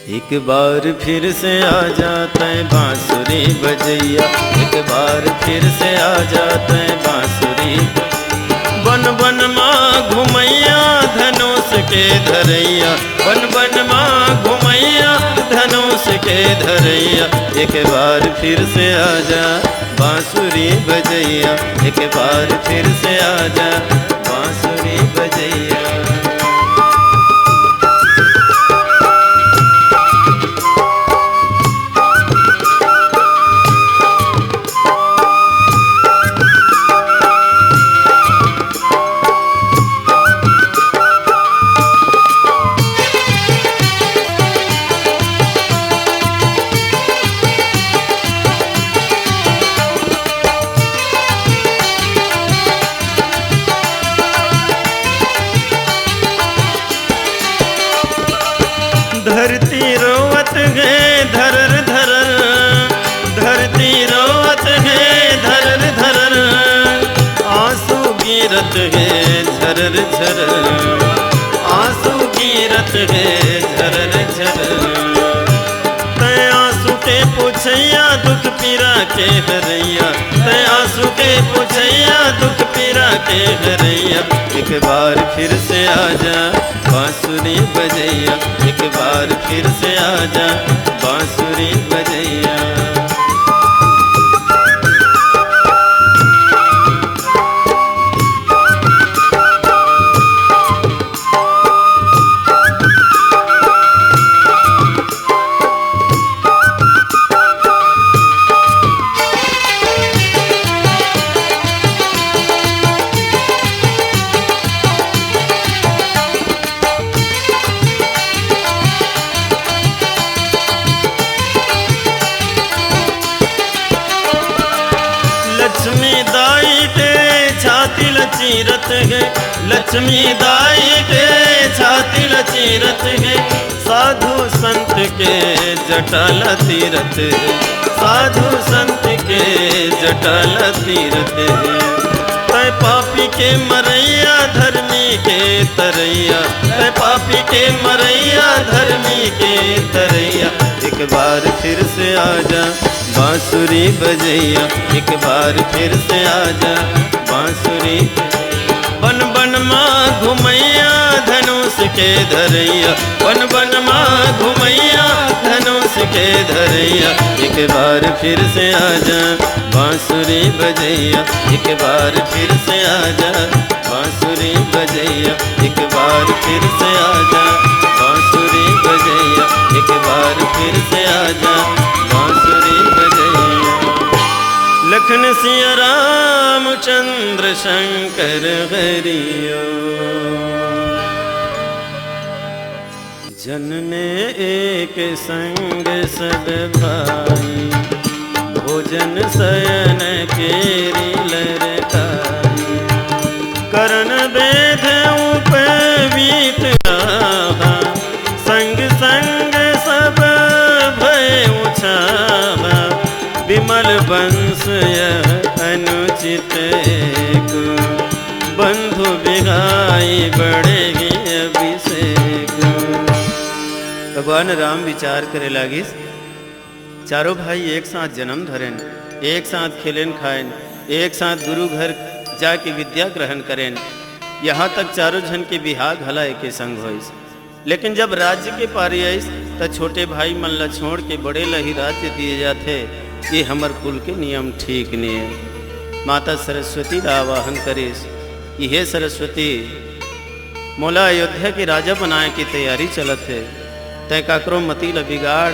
एक बार फिर से आ जा तैं बांसुरी बजैया, एक बार फिर से आ जा तैं बांसुरी। बन बन मा घुमैया धनुष के धरैया, बन बन मा घुमैया धनुष के धरैया, एक बार फिर से आ जा बांसुरी बजैया, एक बार फिर से आ जा बांसुरी बजैया। धरती रोवत हे धरर धरर, धरती रोवत हे धरर धरर, आंसू गिरत हे झरर झरर, आंसू गिरत हे झरर झरर। तैं आंसू के पोछैया दुख पीरा के हरैया, तैं आंसू के पोछैया दुख पीरा के हरैया। एक बार फिर से आ जा बांसुरी बजैया, एक बार फिर से आ जा बांसुरी बजैया। लक्ष्मी दाई के छाती ल चीरत हे, लक्ष्मी दाई के छाती ल चीरत हे, साधु संत के जटा ल तीरत हे, साधु संत के जटा ल तीरत हे। तैं पापी के मरैया धर्मी के तरैया, तैं पापी के मरैया धर्मी के तरैया। एक बार फिर से आ जा बांसुरी बजैया, एक बार फिर से आ जा बांसुरी। बन बन मा घुमैया धनुष के धरैया, बन बन मा घुमैया धनुष के धरैया। एक बार फिर से आ जा बांसुरी बजैया, एक बार फिर से आ जा बांसुरी बजैया, एक बार फिर से आ जा बांसुरी बजैया, एक बार फिर से आ जा बांसुरी बजैया। लखन सिया रामचंद्र शंकर हरिओ। जन्मे एक संग सब भाई, भोजन सयन केरि लरकाई। करन बेध उपवीत आहा, संग संग सब भय उछाहा। विमल वंश यह अनुचित एक, बंधु बिहाई बढ़े ही अभिषेक। भगवान राम विचार करे लागिस, चारों भाई एक साथ जन्म धरेन, एक साथ खेलेन खाएन, एक साथ गुरु घर जाके विद्या ग्रहण करेन। यहाँ तक चारों झन के बिहाव घला एके संग होइस। लेकिन जब राज्य के पारी आइस, त छोटे भाई मन ला छोड़ के बड़े ला ही राज्य दिए जाथे। ये हमर कुल के नियम ठीक नइ हे। माता सरस्वती ला आवाहन करिस कि हे सरस्वती, मोला अयोध्या के राजा बनाए के तैयारी चलत हे। तैं काकरो मति ला बिगाड़,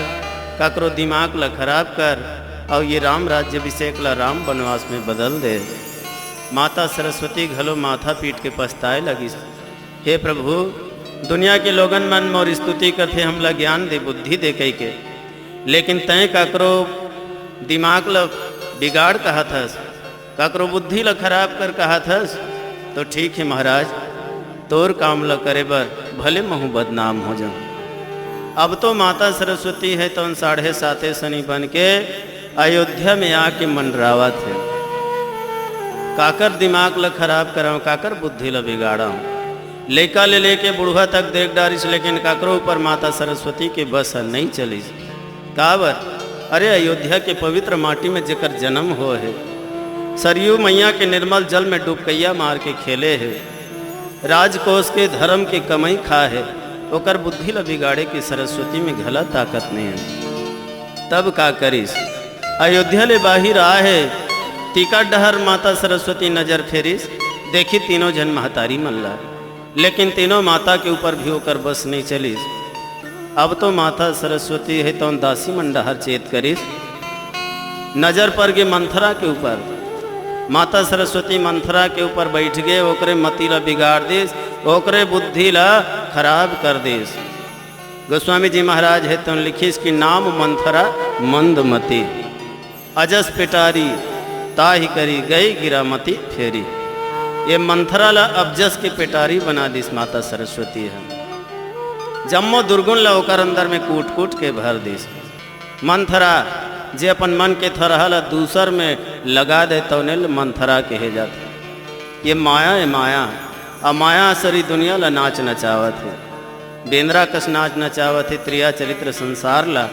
काकरो दिमाग ला खराब कर, अउ ये राम राज्याभिषेक ला राम वनवास में बदल दे। माता सरस्वती घलो माथा पीट के पछताए लगिस। हे प्रभु, दुनिया के लोगन मन मोर स्तुति करथे, हमला ज्ञान दे, बुद्धि दे कहिके, लेकिन तैं काकरो दिमाग ल बिगाड़ कहत हस, काकरो बुद्धि ल खराब कर कहत हस, तो ठीक हे महाराज, तोर काम ल करे बर भले महूँ बदनाम हो जाऊं। अब तो माता सरस्वती हे तौन साढ़े साते सनी बन के अयोध्या में आके मंडरावत हे। काकर दिमाग ल खराब करंव, काकर बुद्धि ल बिगाड़ंव। लइका ले लेके बुढ़वा तक देख डारिस, लेकिन काकरो ऊपर माता सरस्वती के बस ह नइ चलिस। काबर? अरे, अयोध्या के पवित्र माटी में जेकर जन्म होए हे, सरयू मैया के निर्मल जल में डुबकैया मार के खेले हे, राजकोष के धर्म के कमई खा हे, ओकर बुद्धि ल बिगाड़े के सरस्वती में घला ताकत नइ हे। तब का करिस? अयोध्या ले बाहिर आए हे, टीका डहर माता सरस्वती नजर फेरिस, देखी तीनों झन महतारी मन ला, लेकिन तीनों माता के ऊपर भी ओकर बस नइ चलिस। अब तो माता सरस्वती हे तौन दासी मन डहर चेत करिस, नजर पर गे मंथरा के ऊपर। माता सरस्वती मंथरा के ऊपर बैठ गे, ओकरे मति ला बिगाड़ दिस, ओकरे बुद्धि ला खराब कर दिस। गोस्वामी जी महाराज हे तौन लिखिस कि नाम मंथरा मंदमती, अजस पेटारी ताहि करी गई गिरामती फेरी। ये मंथरा ला अबजस के पेटारी बना दिस माता सरस्वती ह। जम्मो दुर्गुण ला ओकर अंदर में कूट कूट के भर दिस। मंथरा जे अपन मन के थरहा ला दूसर में लगा दे तौने ल मंथरा कहे जाथे। ये माया, ये माया, अमाया सरी दुनिया ला नाच नचावत हे। बेंदरा कस नाच नचावत हे त्रिया चरित्र संसार ला।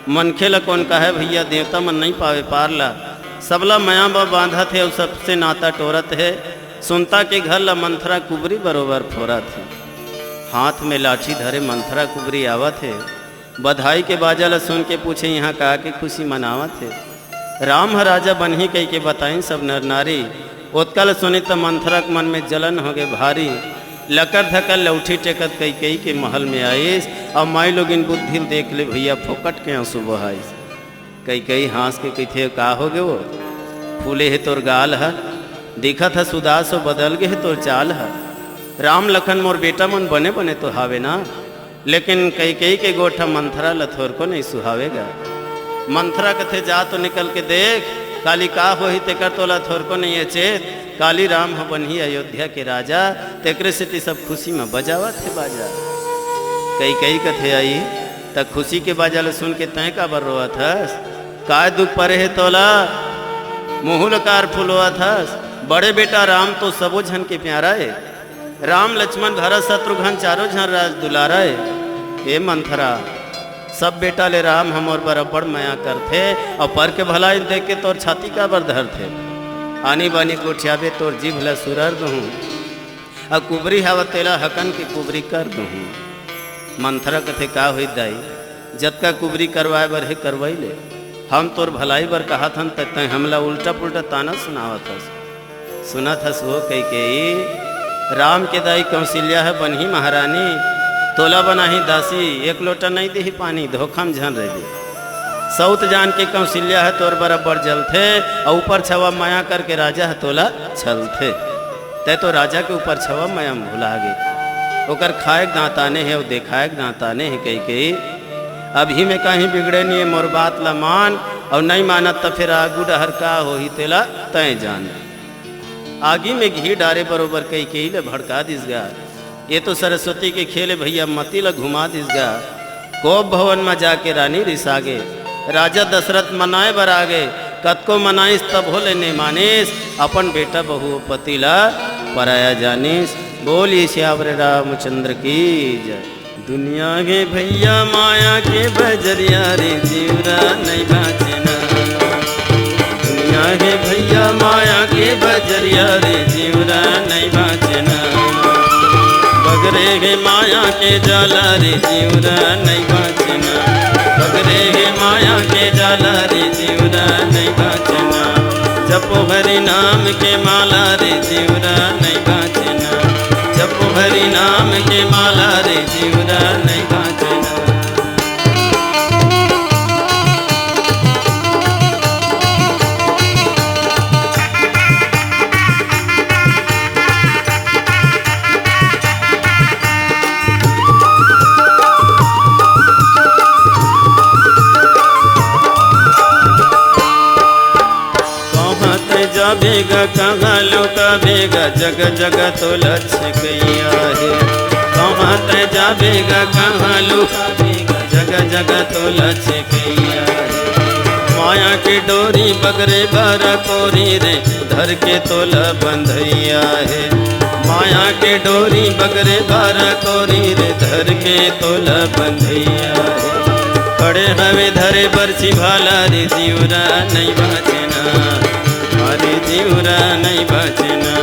मनखे ल कोन कहय भइया, देवता मन नइ पावे पार ला। सबला मया म बांधत हे अउ सबसे नाता टोरत हे। सुनता के घर ल मंथरा कुबरी बरोबर फोरत हे। हाथ में लाठी धरे मंथरा कुबरी आवत हे। बधाई के बाजा ल सुन के पूछे, "इहाँ का के खुशी मनावत हे?" राम ह राजा बनही कहिके बताइन सब नर नारी। ओतका ल सुनिस त मंथरा के मन में जलन होगे भारी। लकर धकर लौठी टेकत कैकेयी के महल में आइस, अउ माई लोगिन बुद्धि ल देख ले भइया, फोकट के आंसू बहाइस। कैकेयी हाँस के कहिथे, "का होगे वो? फूले हे तोर गाल ह, दिखत हस उदास हो, बदल गे हे तोर चाल ह। राम लखन मोर बेटा मन बने बने तो हावे ना।" लेकिन कैकेयी के गोठ ह मंथरा ल थोरको नइ सुहावे गा। मंथरा कथे, "जा तो निकल के देख, काली का होही तेकर तोला थोरको नइ हे चेत। काली राम ह बनही अयोध्या के राजा, तेकरे सेती सब खुशी म बजावत हे बाजा।" कैकेयी कथे, "अई, त खुशी के बाजा ल सुन के तैं काबर रोवत हस? काय दुख परे हे तोला? मुँह ल कार फुलवत हस? बड़े बेटा राम तो सबो झन के प्यारा ए।" राम लक्ष्मण भरत शत्रुघ्न चारों झन राज दुलारा ए। ए मंथरा, सब बेटा ले राम ह मोर बर अब्बड़ मया करथे, अउ पर के भलाई देख के तोर छाती काबर धरथे? आनी बानी गोठियाबे तोर जीभ ल सुरर दुहूँ, अउ कुबरी हवत तेला हकन के कुबरी कर दुहूँ। मंथरा कथे, "का होई दाई, जतका कुबरी करवाए बर हे करवाई ले, हम तोर भलाई बर कहत हन त तैं हमला उल्टा पुल्टा ताना सुनावत हस।" सुनत हस वो कैकेयी, राम के दाई कौशल्या ह बनही महारानी, तोला बनाही दासी, एक लोटा नइ देही पानी, धोखा म झन रहिबे। सउत जान के कौशल्या ह तोर बर अब्बड़ जलथे, अउ ऊपर छवा मया करके राजा ह तोला छलथे। तैं तो राजा के ऊपर छवा मया म भुला गे। ओकर खाए के दांत आने हे अउ देखाए के दांत आने हे कहिके, अभी में कहीं बिगड़े नहीं हे, मोर बात ला मान, अउ नहीं मानत त फिर आगू डहर का होही तेला तय जान। आगी में घी डारे बरोबर कहिके ले भड़का दिस गा। ये तो सरस्वती के खेल हे भैया, मती ला घुमा दिस गा। कोप भवन म जाके रानी रिसा गे। राजा दशरथ मनाए बर आ गे। कतको मनाइस तभो ले नइ मानिस। अपन बेटा बहू पति ला पराया जानिस। बोलिए सियावर रामचंद्र की जय। दुनिया हे भैया माया के बजरिया रे, जिउरा नइ बाँचे ना। दुनिया हे भैया माया के बजरिया रे, जिउरा नइ बाँचे ना। बगरे हे माया के जाला रे, जिउरा नइ बाँचे ना। बगरे हे माया के जाला रे, जिउरा नइ बाँचे ना। जपो हरि नाम के माला रे, जिउरा नइ बाँचे ना। जपो हरि नाम के माला रे, जिउरा नइ बाँचे ना। कहाँ तैं जाबे गा, कहाँ लुकाबे गा, जग जग तोला छेकइया हे। कहाँ तैं जाबे गा, कहाँ लुकाबे गा, जग जग तोला छेकइया हे। माया के डोरी बगरे बारा कोरी रे, धर के तोला बंधइया हे। माया के डोरी बगरे बारा कोरी रे, धर के तोला बंधइया हे। खड़े हवे धरे बरछी भाला रे, जिउरा नइ बाँचे ना। अरे जिउरा नइ बाँचे ना।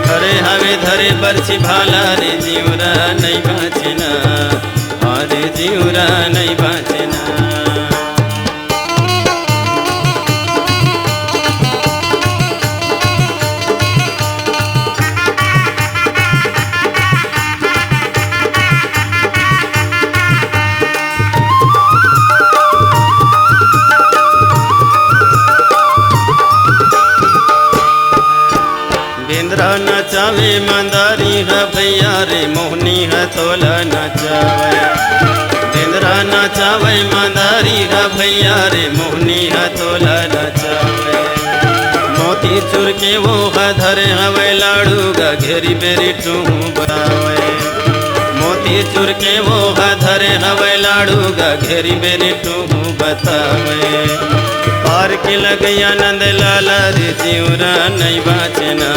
खड़े हवे धरे बरछी भाला रे, जिउरा नइ बाँचे ना। अरे जिउरा नइ बाँचे ना। बेंदरा नचावे मंदारी ह भैया रे, मोहनी ह तोला नचावे। बेंदरा नचावे मंदारी ह भैया रे, मोहनी ह तोला नचावे। मोती चूर के वो ह धरे हवे लाड़ू गा, घेरी बेरी टूहू बतावे। मोती चूर के वो ह धरे हवे लाड़ू गा, घेरी बेरी टूहू बतावे। पार के लगैया नंद लाला रे, जिउरा नइ बाँचे ना।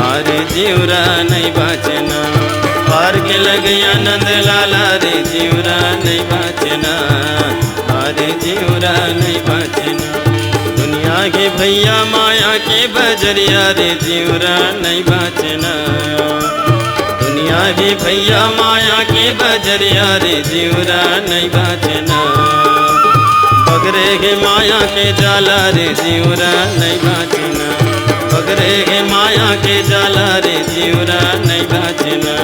अरे जिउरा नइ बाँचे ना। पार के लगैया नंद लाला रे, जिउरा नइ बाँचे ना। अरे जिउरा नइ बाँचे ना। दुनिया हे भैया माया के बजरिया रे, जिउरा नइ बाँचे ना। दुनिया हे भैया माया के बजरिया रे, जिउरा नइ बाँचे ना। बगरे हे माया के जाला रे, जिउरा नइ बाँचे ना। बगरे हे माया के जाला रे, जिउरा नइ बाँचे ना।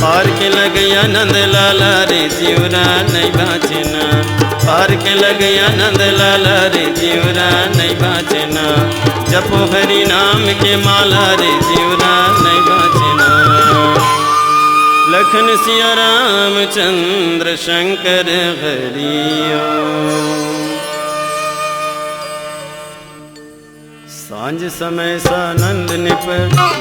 पार के लगैया नंद लाला रे, जिउरा नइ बाँचे ना। पार के लगैया नंद लाला रे, जिउरा नइ बाँचे ना। जपो हरि नाम के माला रे, जिउरा नइ बाँचे ना। लखन सिया रामचंद्र शंकर हरि ओम। सांझ समय सानंद निप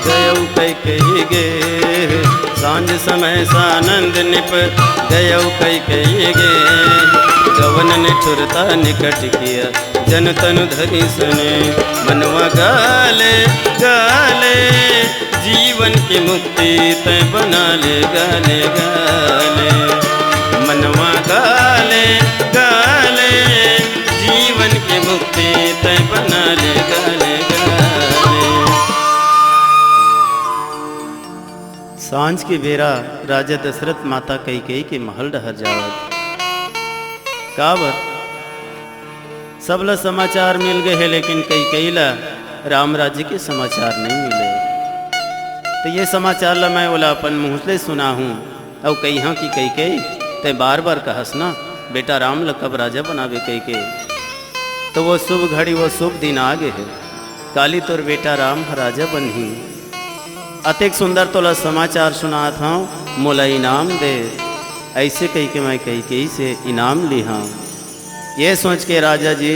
गयउ कैकेयी गे। सांझ समय सानंद निप गयउ कैकेयी गे। गवन निठुरता निकट किया जन तनु धरी सुने। मनवा गाले गाले जीवन के मुक्ति तैं बना ले गाले गाले। मनवा गाले गाले जीवन के मुक्ति तैं बना ले गाले गाले। सांझ के बेरा राजा दशरथ माता कैकेयी के महल डहर जावत। काबर? सबला समाचार मिल गए हे, लेकिन कैकेयी ला राम राज्य के समाचार नहीं मिले। तो ये समाचार ला मैं ओला अपन मुंह ले सुना हूँ। अउ कहिहा कि कैकेयी, तैं बार-बार कहस ना, बेटा राम ल कब राजा बनाबे कहिके। तो वो शुभ घड़ी, वो शुभ दिन आ गे हे। काली तोर बेटा राम ह राजा बनही। अतेक सुंदर तोला समाचार सुनात हंव, मोला इनाम दे, ऐसे कहिके मैं कैकेयी से इनाम लिहा। ये सोच के राजा जी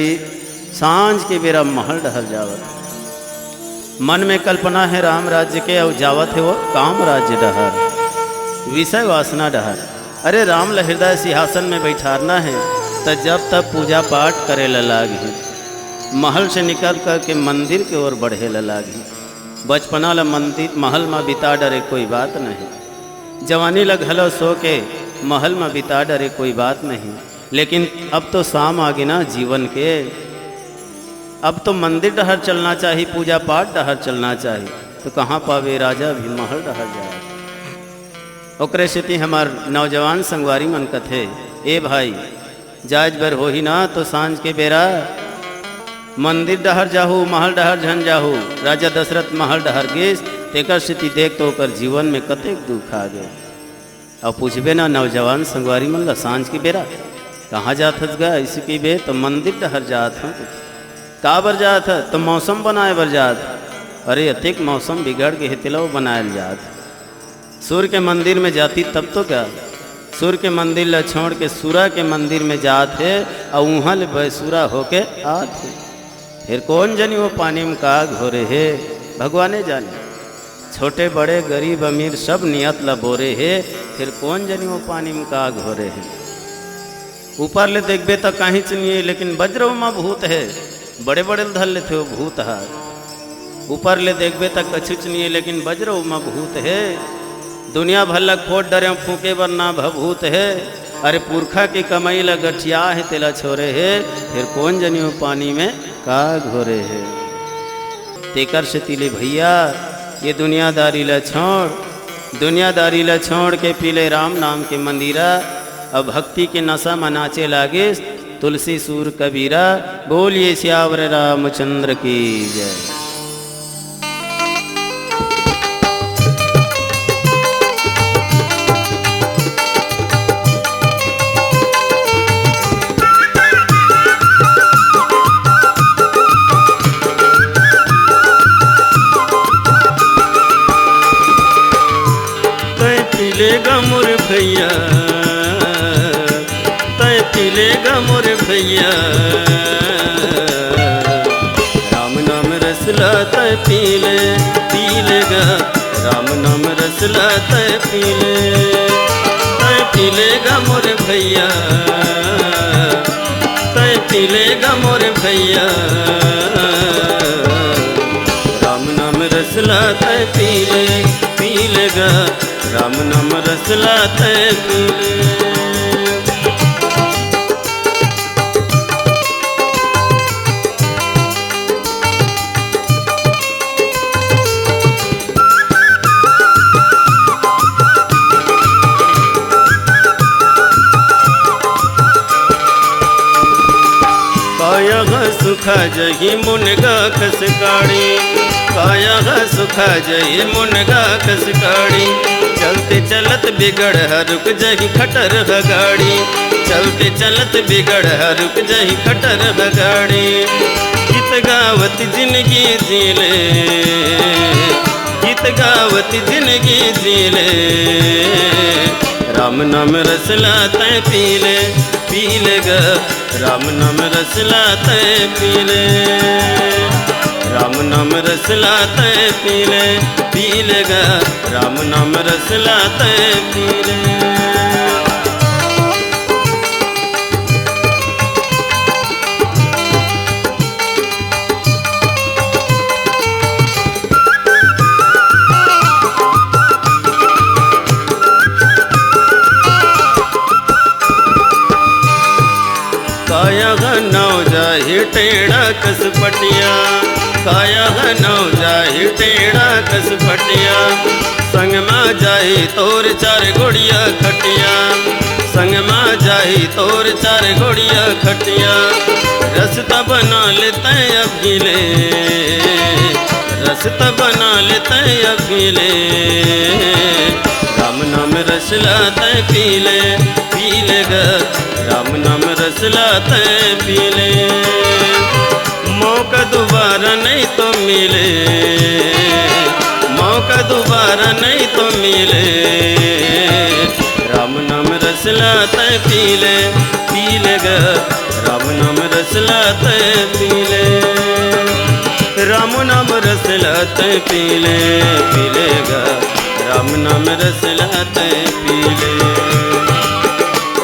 सांझ के बेरा महल डहर जावत। मन में कल्पना हे राम राज्य के, अउ जावत हे वो काम राज्य डहर, विषय वासना डहर। अरे राम ल हृदय सिंहासन में बैठारना हे, त जप तप पूजा पाठ करे ल लागही। महल से निकल करके मंदिर के ओर बढ़े ल लागही। बचपना ल मंदिर महल म बिता डरे कोई बात नहीं, जवानी ल घलो सो के महल म बिता डरे कोई बात नहीं। लेकिन अब तो शाम आगे ना जीवन के, अब तो मंदिर डहर चलना चाही, पूजा पाठ डहर चलना चाही। तो कहाँ पावे राजा भी महल डहर जाए। ओकरे सेती हमर नौजवान संगवारी मन कथे, ए भाई, जायज बर होही ना तो सांझ के बेरा मंदिर डहर जाहू, महल डहर झन जाहू। राजा दशरथ महल डहर गेस, तेकर सेती देख तो ओकर जीवन में कतेक दुख आ गे। अउ पूछबे ना नौजवान संगवारी मन ला सांझ के बेरा, "कहाँ जात हस गा?" अइसे कहिबे त "मंदिर डहर जात हूँ।" "का बर जात ह?" "त मौसम बनाए बर जात हूँ।" अरे अतेक मौसम बिगड़ गे हे, तेला वो बनाए ल जात। सूर्य के मंदिर में जाती तब तो का? सूर्य के मंदिर ला छोड़ के सूरा के मंदिर में जात हे, अउ उहाँ ले बैसूरा होके आत हे। फिर कोन जनी वो पानी में का घोरे हे, भगवाने जाने। छोटे बड़े गरीब अमीर सब नियत ला बोरे हे, फिर कोन जनी वो पानी में का घोरे हे। ऊपर ले देखबे त काहीच नइ हे, लेकिन बजरो म भूत हे, बड़े बड़े ल धर लेथे वो भूत ह। ऊपर ले देखबे त कछुच नइ हे, लेकिन बजरो म भूत हे। दुनिया भर ल खोद डरेंव, फूंके बर ना भभूत हे। अरे पुरखा के कमई ल गठिया हे, तेला छोरे हे, फिर कोन जनी वो पानी में का घोरे हे। तेकर सेती ले भैया, ये दुनियादारी ल छोड़, दुनियादारी ल छोड़ के पी ले राम नाम के मंदिरा। अब भक्ति के नशा म नाचे लागिस तुलसी सूर कबीरा। बोलिए सियावर रामचंद्र की जय। तैं पी ले गा मोर भैया, तैं पी ले गा मोर भैया। राम नाम रस ला तैं पी ले, पी ले गा। राम नाम रस ला तैं पी ले, तैं पी ले गा मोर भैया, तैं पी ले गा मोर भैया। राम नाम रस ला तैं पी ले, पी ले गा। राम नाम रस ला तैं पी ले। काया ह सुखा जही मुनगा कस काड़ी, काया ह सुखा जही मुनगा कस काड़ी। चलते चलत बिगड़ ह रुक जही खटर ह गाड़ी, चलते चलत बिगड़ ह रुक जही खटर ह गाड़ी। गीत गावत जिनगी जी ले, गीत गावत जिनगी जी ले। राम नाम रस ला तैं पी ले, पी ले गा। राम नाम रस ला तैं पी ले, राम नाम रस ला तैं पी ले, पी ले गा। राम नाम रस ला तैं पी ले। काया ह नाव जाही टेढ़ा कस पटिया, काया ह नाव जाही टेढ़ा कस पटिया। संग मा जाही तोर चार गोड़िया खटिया, संग मा जाही तोर चार गोड़िया खटिया। रस्ता बना ले तैं अभी ले, रस्ता बना ले तैं अभी ले। राम नाम रस ला तैं पी ले, पी ले गा। राम नाम रस ला तैं पी ले। मौका दोबारा नहीं तो मिले, मौका दोबारा नहीं तो मिले। पी ले, पी ले ग, राम नाम रस ला तैं पी ले। राम नाम रस ला तैं पी ले, पी ले ग, राम नाम रस ला तैं पी ले।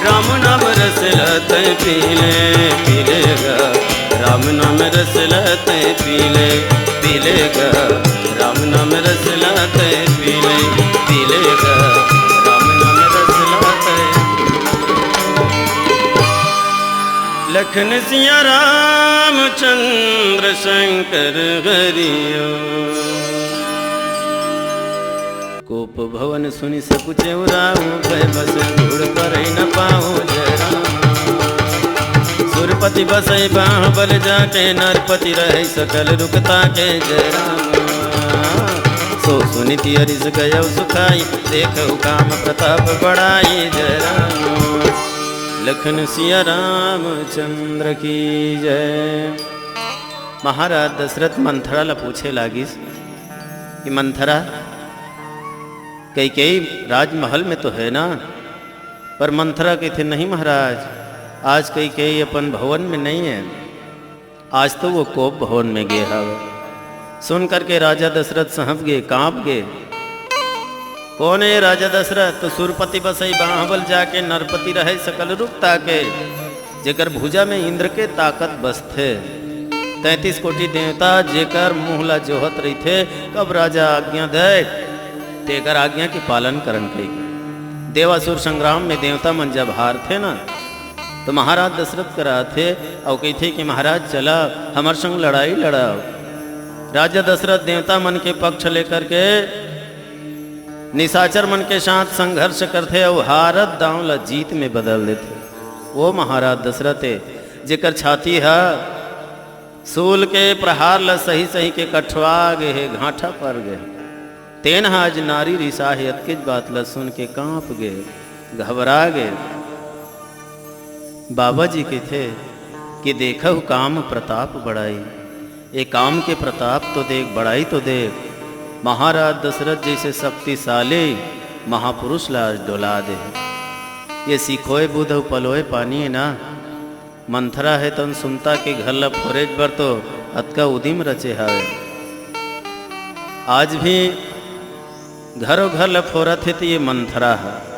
राम नाम रस ला तैं पी ले, पी ले ग, राम नाम रस ला तैं पी ले, पी ले ग, राम नाम रस ला तैं पी ले, पी ले ग, राम नाम रस ला तैं। लखन सिया रामचंद्र शंकर हरिओ। कोप भवन सुनि सकुचेउ राउ, भय बस धूड़ परइ न पाउ जय राम। सुरपति बसइ बाँह बल जाके, नरपति रहइ सकल रुख ताके जय राम। सो सुनि तिय रिस गयउ सुखाई, देखउ काम प्रताप बड़ाई जय राम। लखन सिया रामचंद्र की जय। महाराज दशरथ मंथरा ल पूछे लागिस कि मंथरा, कैकेयी राजमहल में तो है ना? पर मंथरा कहिथे, "नहीं महाराज, आज कैकेयी अपन भवन में नहीं है, आज तो वो कोप भवन में गे हवे।" सुन करके राजा दशरथ सहँप गे, काँप गे। "कोन हे राजा दशरथ?" तो, "सुरपति बसई बाँह बल जाके, नरपति रहै सकल रूप ताके।" जेकर भुजा में इंद्र के ताकत बसथे। तैंतीस कोटि देवता जेकर मुँह ला जोहत रहिथे, कब राजा आज्ञा दय, तेकर आज्ञा के पालन करन कहिके। देवासुर संग्राम में देवता मन जब हारथे ना, तो महाराज दशरथ करा आथे अउ कहिथे कि महाराज चला, हमर संग लड़ाई लड़ाव। राजा दशरथ देवता मन के पक्ष लेकर के निशाचर मन के साथ संघर्ष करथे अउ हारत दांव ला जीत में बदल देथे। वो महाराज दशरथ हे, जेकर छाती ह सूल के प्रहार ला सही सही के कठवा गे हे, घांठा पर गे हे। तेन ह आज नारी रिसा हे, अतकेच बात ला सुन के कांप गे, घबरा गे। बाबा जी कहिथे कि देखहु काम प्रताप बड़ाई, ए काम के प्रताप तो देख, बड़ाई तो देख। महाराज दशरथ जइसे शक्तिशाली महापुरुष ला आज डोला दे। ये सिखोय बुध अउ पलोय पानी हे ना, मंथरा हे तउन सुनता के घर ला फोरेच बर तो अतका उदिम रचे हावे। आज भी घरो घर ला फोरत हे त ये मंथरा हे।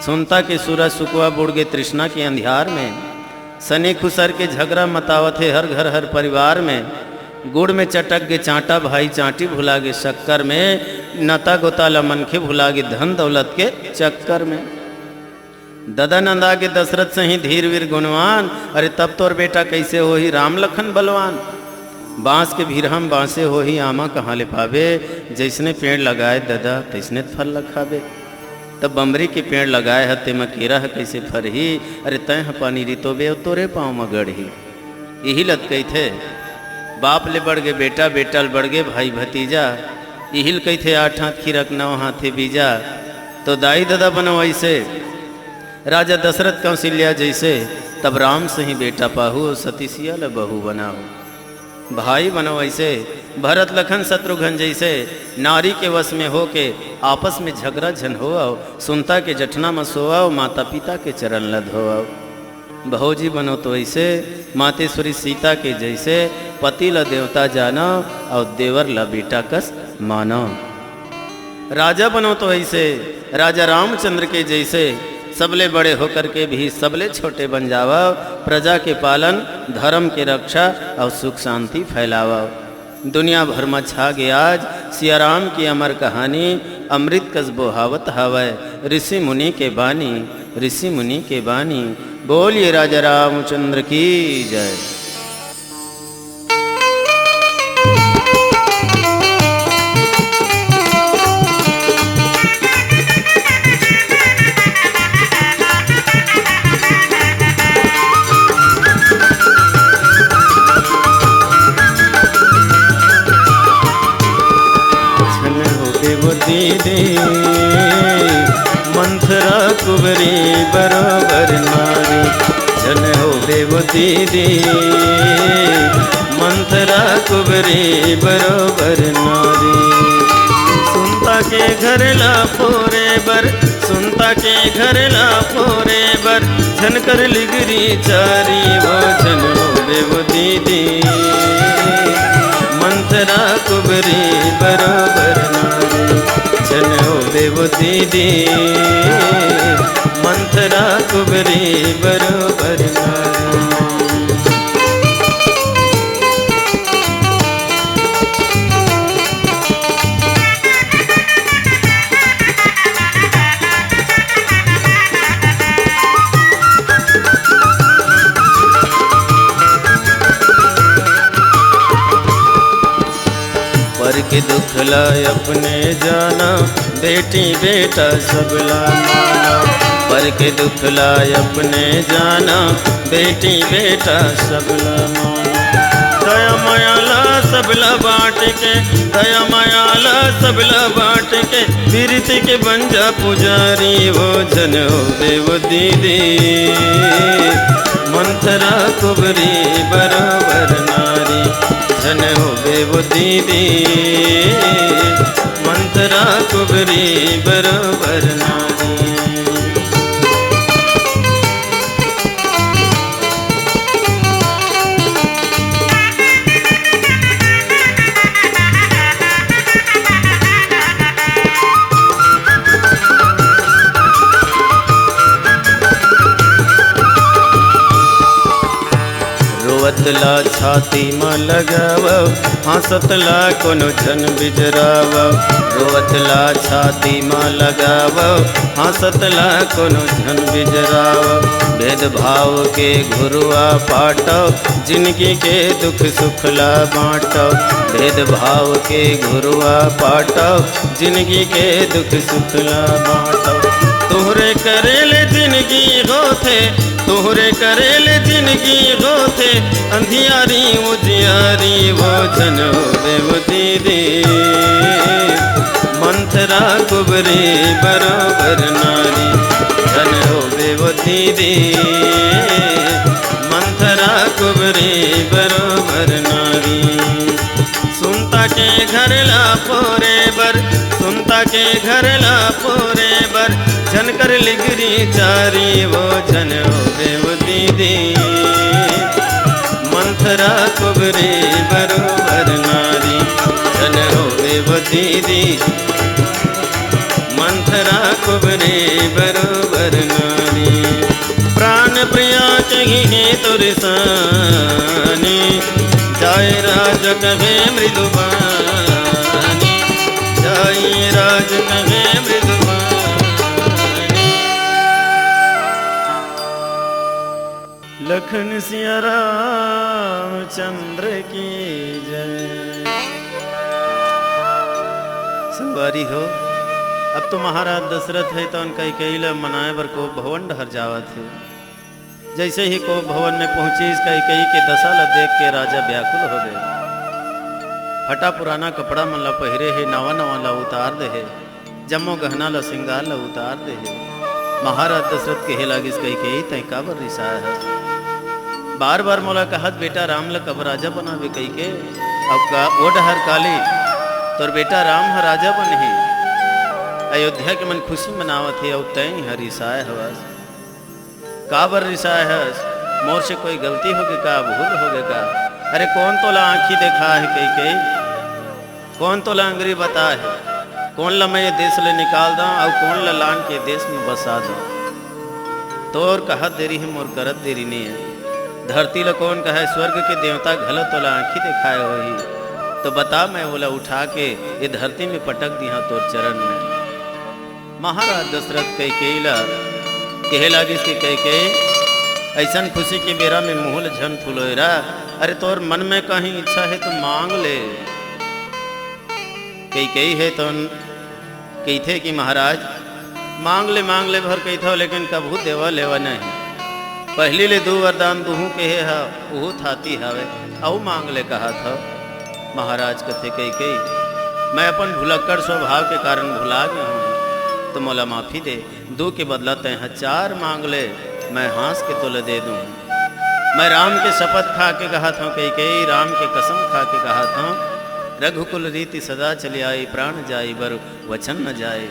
सुनता के सूरज सुकवा बुड़ गे तृष्णा के अंधियार में। सने खुसर के झगरा मतावत हे हर घर हर परिवार में। गुड़ में चटक गे चांटा भाई चांटी भुला गे शक्कर में। नता गोता ला मनखे भुला गे धन दौलत के चक्कर में। ददा नंदा गे दशरथ सही धीर वीर गुणवान। अरे तब तोर बेटा कइसे होही राम लखन बलवान। बांस के भीरहा म बांसे होही, आमा कहाँ ले पाबे? जइसने पेड़ लगाए ददा, तइसने त फल ल खाबे। तब बमरी के पेड़ लगाए ह, तेमा केरा ह कइसे फरही? अरे, तैं ह पानी रितोबे, अउ तोरे पाँव म गड़ही। इही ल त कहिथे, बाप ले बढ़ गे बेटा, बेटा ले बढ़ गे भाई भतीजा। इही ल कहिथे, आठ हाथ खीरा के नौ हाथे बीजा। तो दाई ददा बनो अइसे, राजा दशरथ कौशल्या जइसे, तब राम सही बेटा पाहू, सती सिया ल बहू बनाहू। भाई बनो अइसे, भरत लखन शत्रुघ्न जइसे, नारी के वश में होके, आपस में झगरा झन होवव, सुनता के जठना म सोवव, माता पिता के चरण ल धोवव। भौजी बनो तो अइसे, मातेश्वरी सीता के जइसे, पति ल देवता जानव, अउ देवर ल बेटा कस मानव। राजा बनो तो अइसे, राजा रामचंद्र के जइसे, सबले बड़े होकर के भी सबले छोटे बन जावव, प्रजा के पालन, धर्म के रक्षा अउ सुख शांति फैलावव। दुनिया भर म छा गे आज सियाराम के अमर कहानी, अमृत कस बोहावत हावय ऋषि मुनि के बानी, ऋषि मुनि के बानी। बोलिए राजा रामचंद्र की जय। झन होबे वो दीदी, मंथरा कुबरी बरोबर नारी। झन होबे वो दीदी, मंथरा कुबरी बरोबर नारी। सुनता के घर ला फोरे बर, सुनता के घर ला फोरे झन कर लिगरी चारी वो झन होबे वो दीदी। मंथरा कुबरी बरोबर नारी, झन होबे वो दीदी। मंथरा कुबरी बरोबर नारी। पर के दुख ला अपने जाना, बेटी बेटा सबला माना। पर के दुख ला अपने जाना, बेटी बेटा सबला माना। दया माया ला सबला बांट के, दया माया ला सबला बांट के, पीरित के बन जा पुजारी वो झन होबे वो दीदी। मंथरा कुबरी बरोबर नारी, झन होबे वो दीदी। मंथरा कुबरी बरोबर नारी। रोवत ला छाती म लगावव, हाँसत ला कोनो झन बिजरावव। रोवत ला छाती म लगावव, हाँसत ला कोनो झन बिजरावव। भेदभाव के घुरुआ पाटव, जिनगी के दुख सुख ला बांटव। भेदभाव के घुरुआ पाटव, जिनगी के दुख सुख ला बांटव। तोहरे करे ले जिनगी होथे, तोहरे करे ले जिनगी होथे, अंधियारी उजियारी वो झन होबे वो दीदी। मंथरा कुबरी बरोबर नारी, झन होबे वो दीदी। मंथरा कुबरी बरोबर नारी। सुनता के घर ला पोरे बर, सुनता के घर ला पोरे बर, झन कर लिगरी चारी वो झन होबे वो दीदी। मंथरा कुबरी बरोबर नारी, झन होबे वो दीदी। मंथरा कुबरी बरोबर नारी। प्राण प्रिया कही है तुरसानी, जाय राज कहे मृदुबानी, जाय राज कहे मृदुबानी। लखन सिया रामचंद्र की जय। संगवारी हो, अब तो महाराज दशरथ हे, तौन कैकेयी ला मनाए बर कोप भवन डहर जावत हे। जैसे ही कोप भवन में पहुंचिस, कैकेयी के दशा ला देख के राजा व्याकुल हो गए। फटा पुराना कपड़ा मन ला पहिरे हे, नवा नवा ला उतार दे हे। जम्मो गहना ल सिंगार ल उतार दे हे। महाराज दशरथ कहे लागिस, कैकेयी, तैं काबर रिसाय हस? बार बार मोला कहत बेटा राम ल कब राजा बनाबे कहिके। अब का ओ डहर काली तोर बेटा राम ह राजा बनही। अयोध्या के मन खुशी मनावत हे, अउ तैं ह रिसाय हवस। काबर रिसाय हस? मोर से कोई गलती होगे का, भूल होगे का? अरे कोन तोला आँखी देखा हे कैकेयी? कोन तोला अंगरी बता हे? कोन ला मैं ये देश ले निकाल दंव अउ कोन ला लान के देश में बसा दंव? तोर कहत देरी हे, मोर करत देरी नइ हे। धरती ला कोन कहय, स्वर्ग के देवता घलो तोला आँखी देखाय होही। तो बता, मैं ओला उठा के ये धरती में पटक दिहा तोर चरण में। महाराज दशरथ कैकेयी ला कहे लागिस कि कैकेयी, अइसन खुशी के बेरा में मुँह ल झन फुलोय रा। अरे तोर मन में कहीं इच्छा हे तो मांग ले। कैकेयी हे तौन कहिथे कि महाराज, मांग ले, मांग ले भर कहिथव, लेकिन कभू देवा लेवा नहीं। पहिली ले दू वरदान दूहूं केहे ह, उहू थाती हवे, अउ मांग ले कहत हव। महाराज कथे, कैकेयी, मैं अपन भुलक्कड़ स्वभाव के कारण भुला गया हूँ, तो मोला माफी दे। दू के बदला तैं ह चार मांग ले, मैं हाँस के तोला दे दूँ। मैं राम के शपथ खा के कहत हूँ कैकेयी, राम के कसम खा के कहत हूँ, रघुकुल रीति सदा चली आई, प्राण जाई बर वचन न जाए।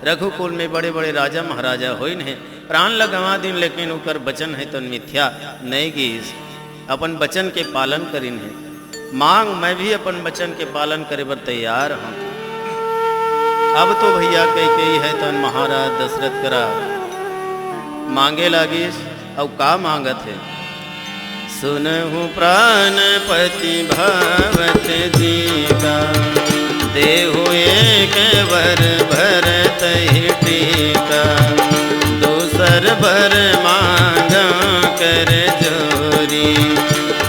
रघुकुल में बड़े-बड़े राजा महाराजा होइन हे, प्राण ल गंवा दिन, लेकिन ओकर वचन हे तो मिथ्या नइ गीस। अपन वचन के पालन करिन हे। मांग, मैं भी अपन वचन के पालन करे बर तैयार हूँ। अब तो भैया कैकेयी हे तो महाराज दशरथ करा मांगे लागिस। अउ का मांगत हे? सुनहु प्राणपति भावत जी का, देहु एक वर भरत ही टीका। दूसर वर मांगा कर जोरी,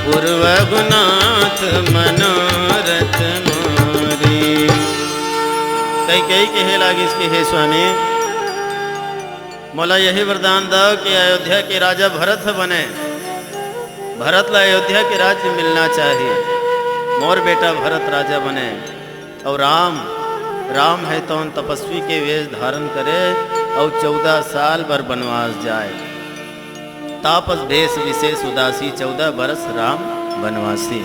पूर्व गुनाथ मनोरथ मोरी। कैकेयी कहे लागिस कि हे स्वामी, मोला यही वरदान दव कि अयोध्या के राजा भरत ह बने। भरत ला अयोध्या के राज्य मिलना चाहिए। मोर बेटा भरत राजा बने। अउ राम, राम हे तौन तपस्वी के वेश धारण करे अउ चौदह साल बर वनवास जाए। तापस भेष विशेष उदासी, चौदह बरस राम वनवासी।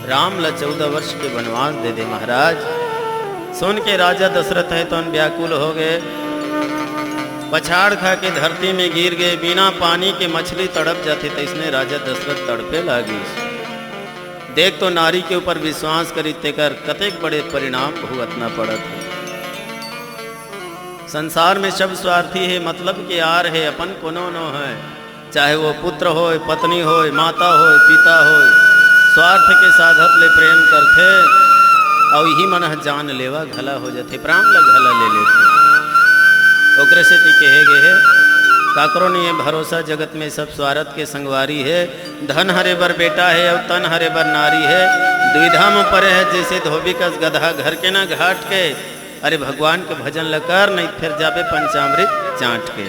राम ला चौदह वर्ष के वनवास दे दे महाराज। सुन के राजा दशरथ हे तौन व्याकुल हो गए, पछाड़ खा के धरती में गिर गए। बिना पानी के मछली तड़प जाथे, तइसने राजा दशरथ तड़पे लागिस। देख तो नारी के ऊपर विश्वास करी, तेकर कतेक बड़े परिणाम भुगतना पड़त हे। संसार में सब स्वार्थी हे, मतलब के आर हे, अपन कोनो नो हे। चाहे वो पुत्र होय, पत्नी होय, माता होय, पिता होय, स्वार्थ के साधत ले प्रेम करथे, अउ इही मन ह जान लेवा घला हो जाथे, प्राण ल घला ले लेथे। ओकरे सेती कहे गे हे, काकरो नइ हे भरोसा जगत में, सब स्वार्थ के संगवारी हे। धन हरे बर बेटा हे अउ तन हरे बर नारी हे। दुविधा म परे हे जइसे धोबी कस गदहा, घर के ना घाट के। अरे भगवान के भजन ल कर, नइ फेर जाबे पंचामृत चांट के।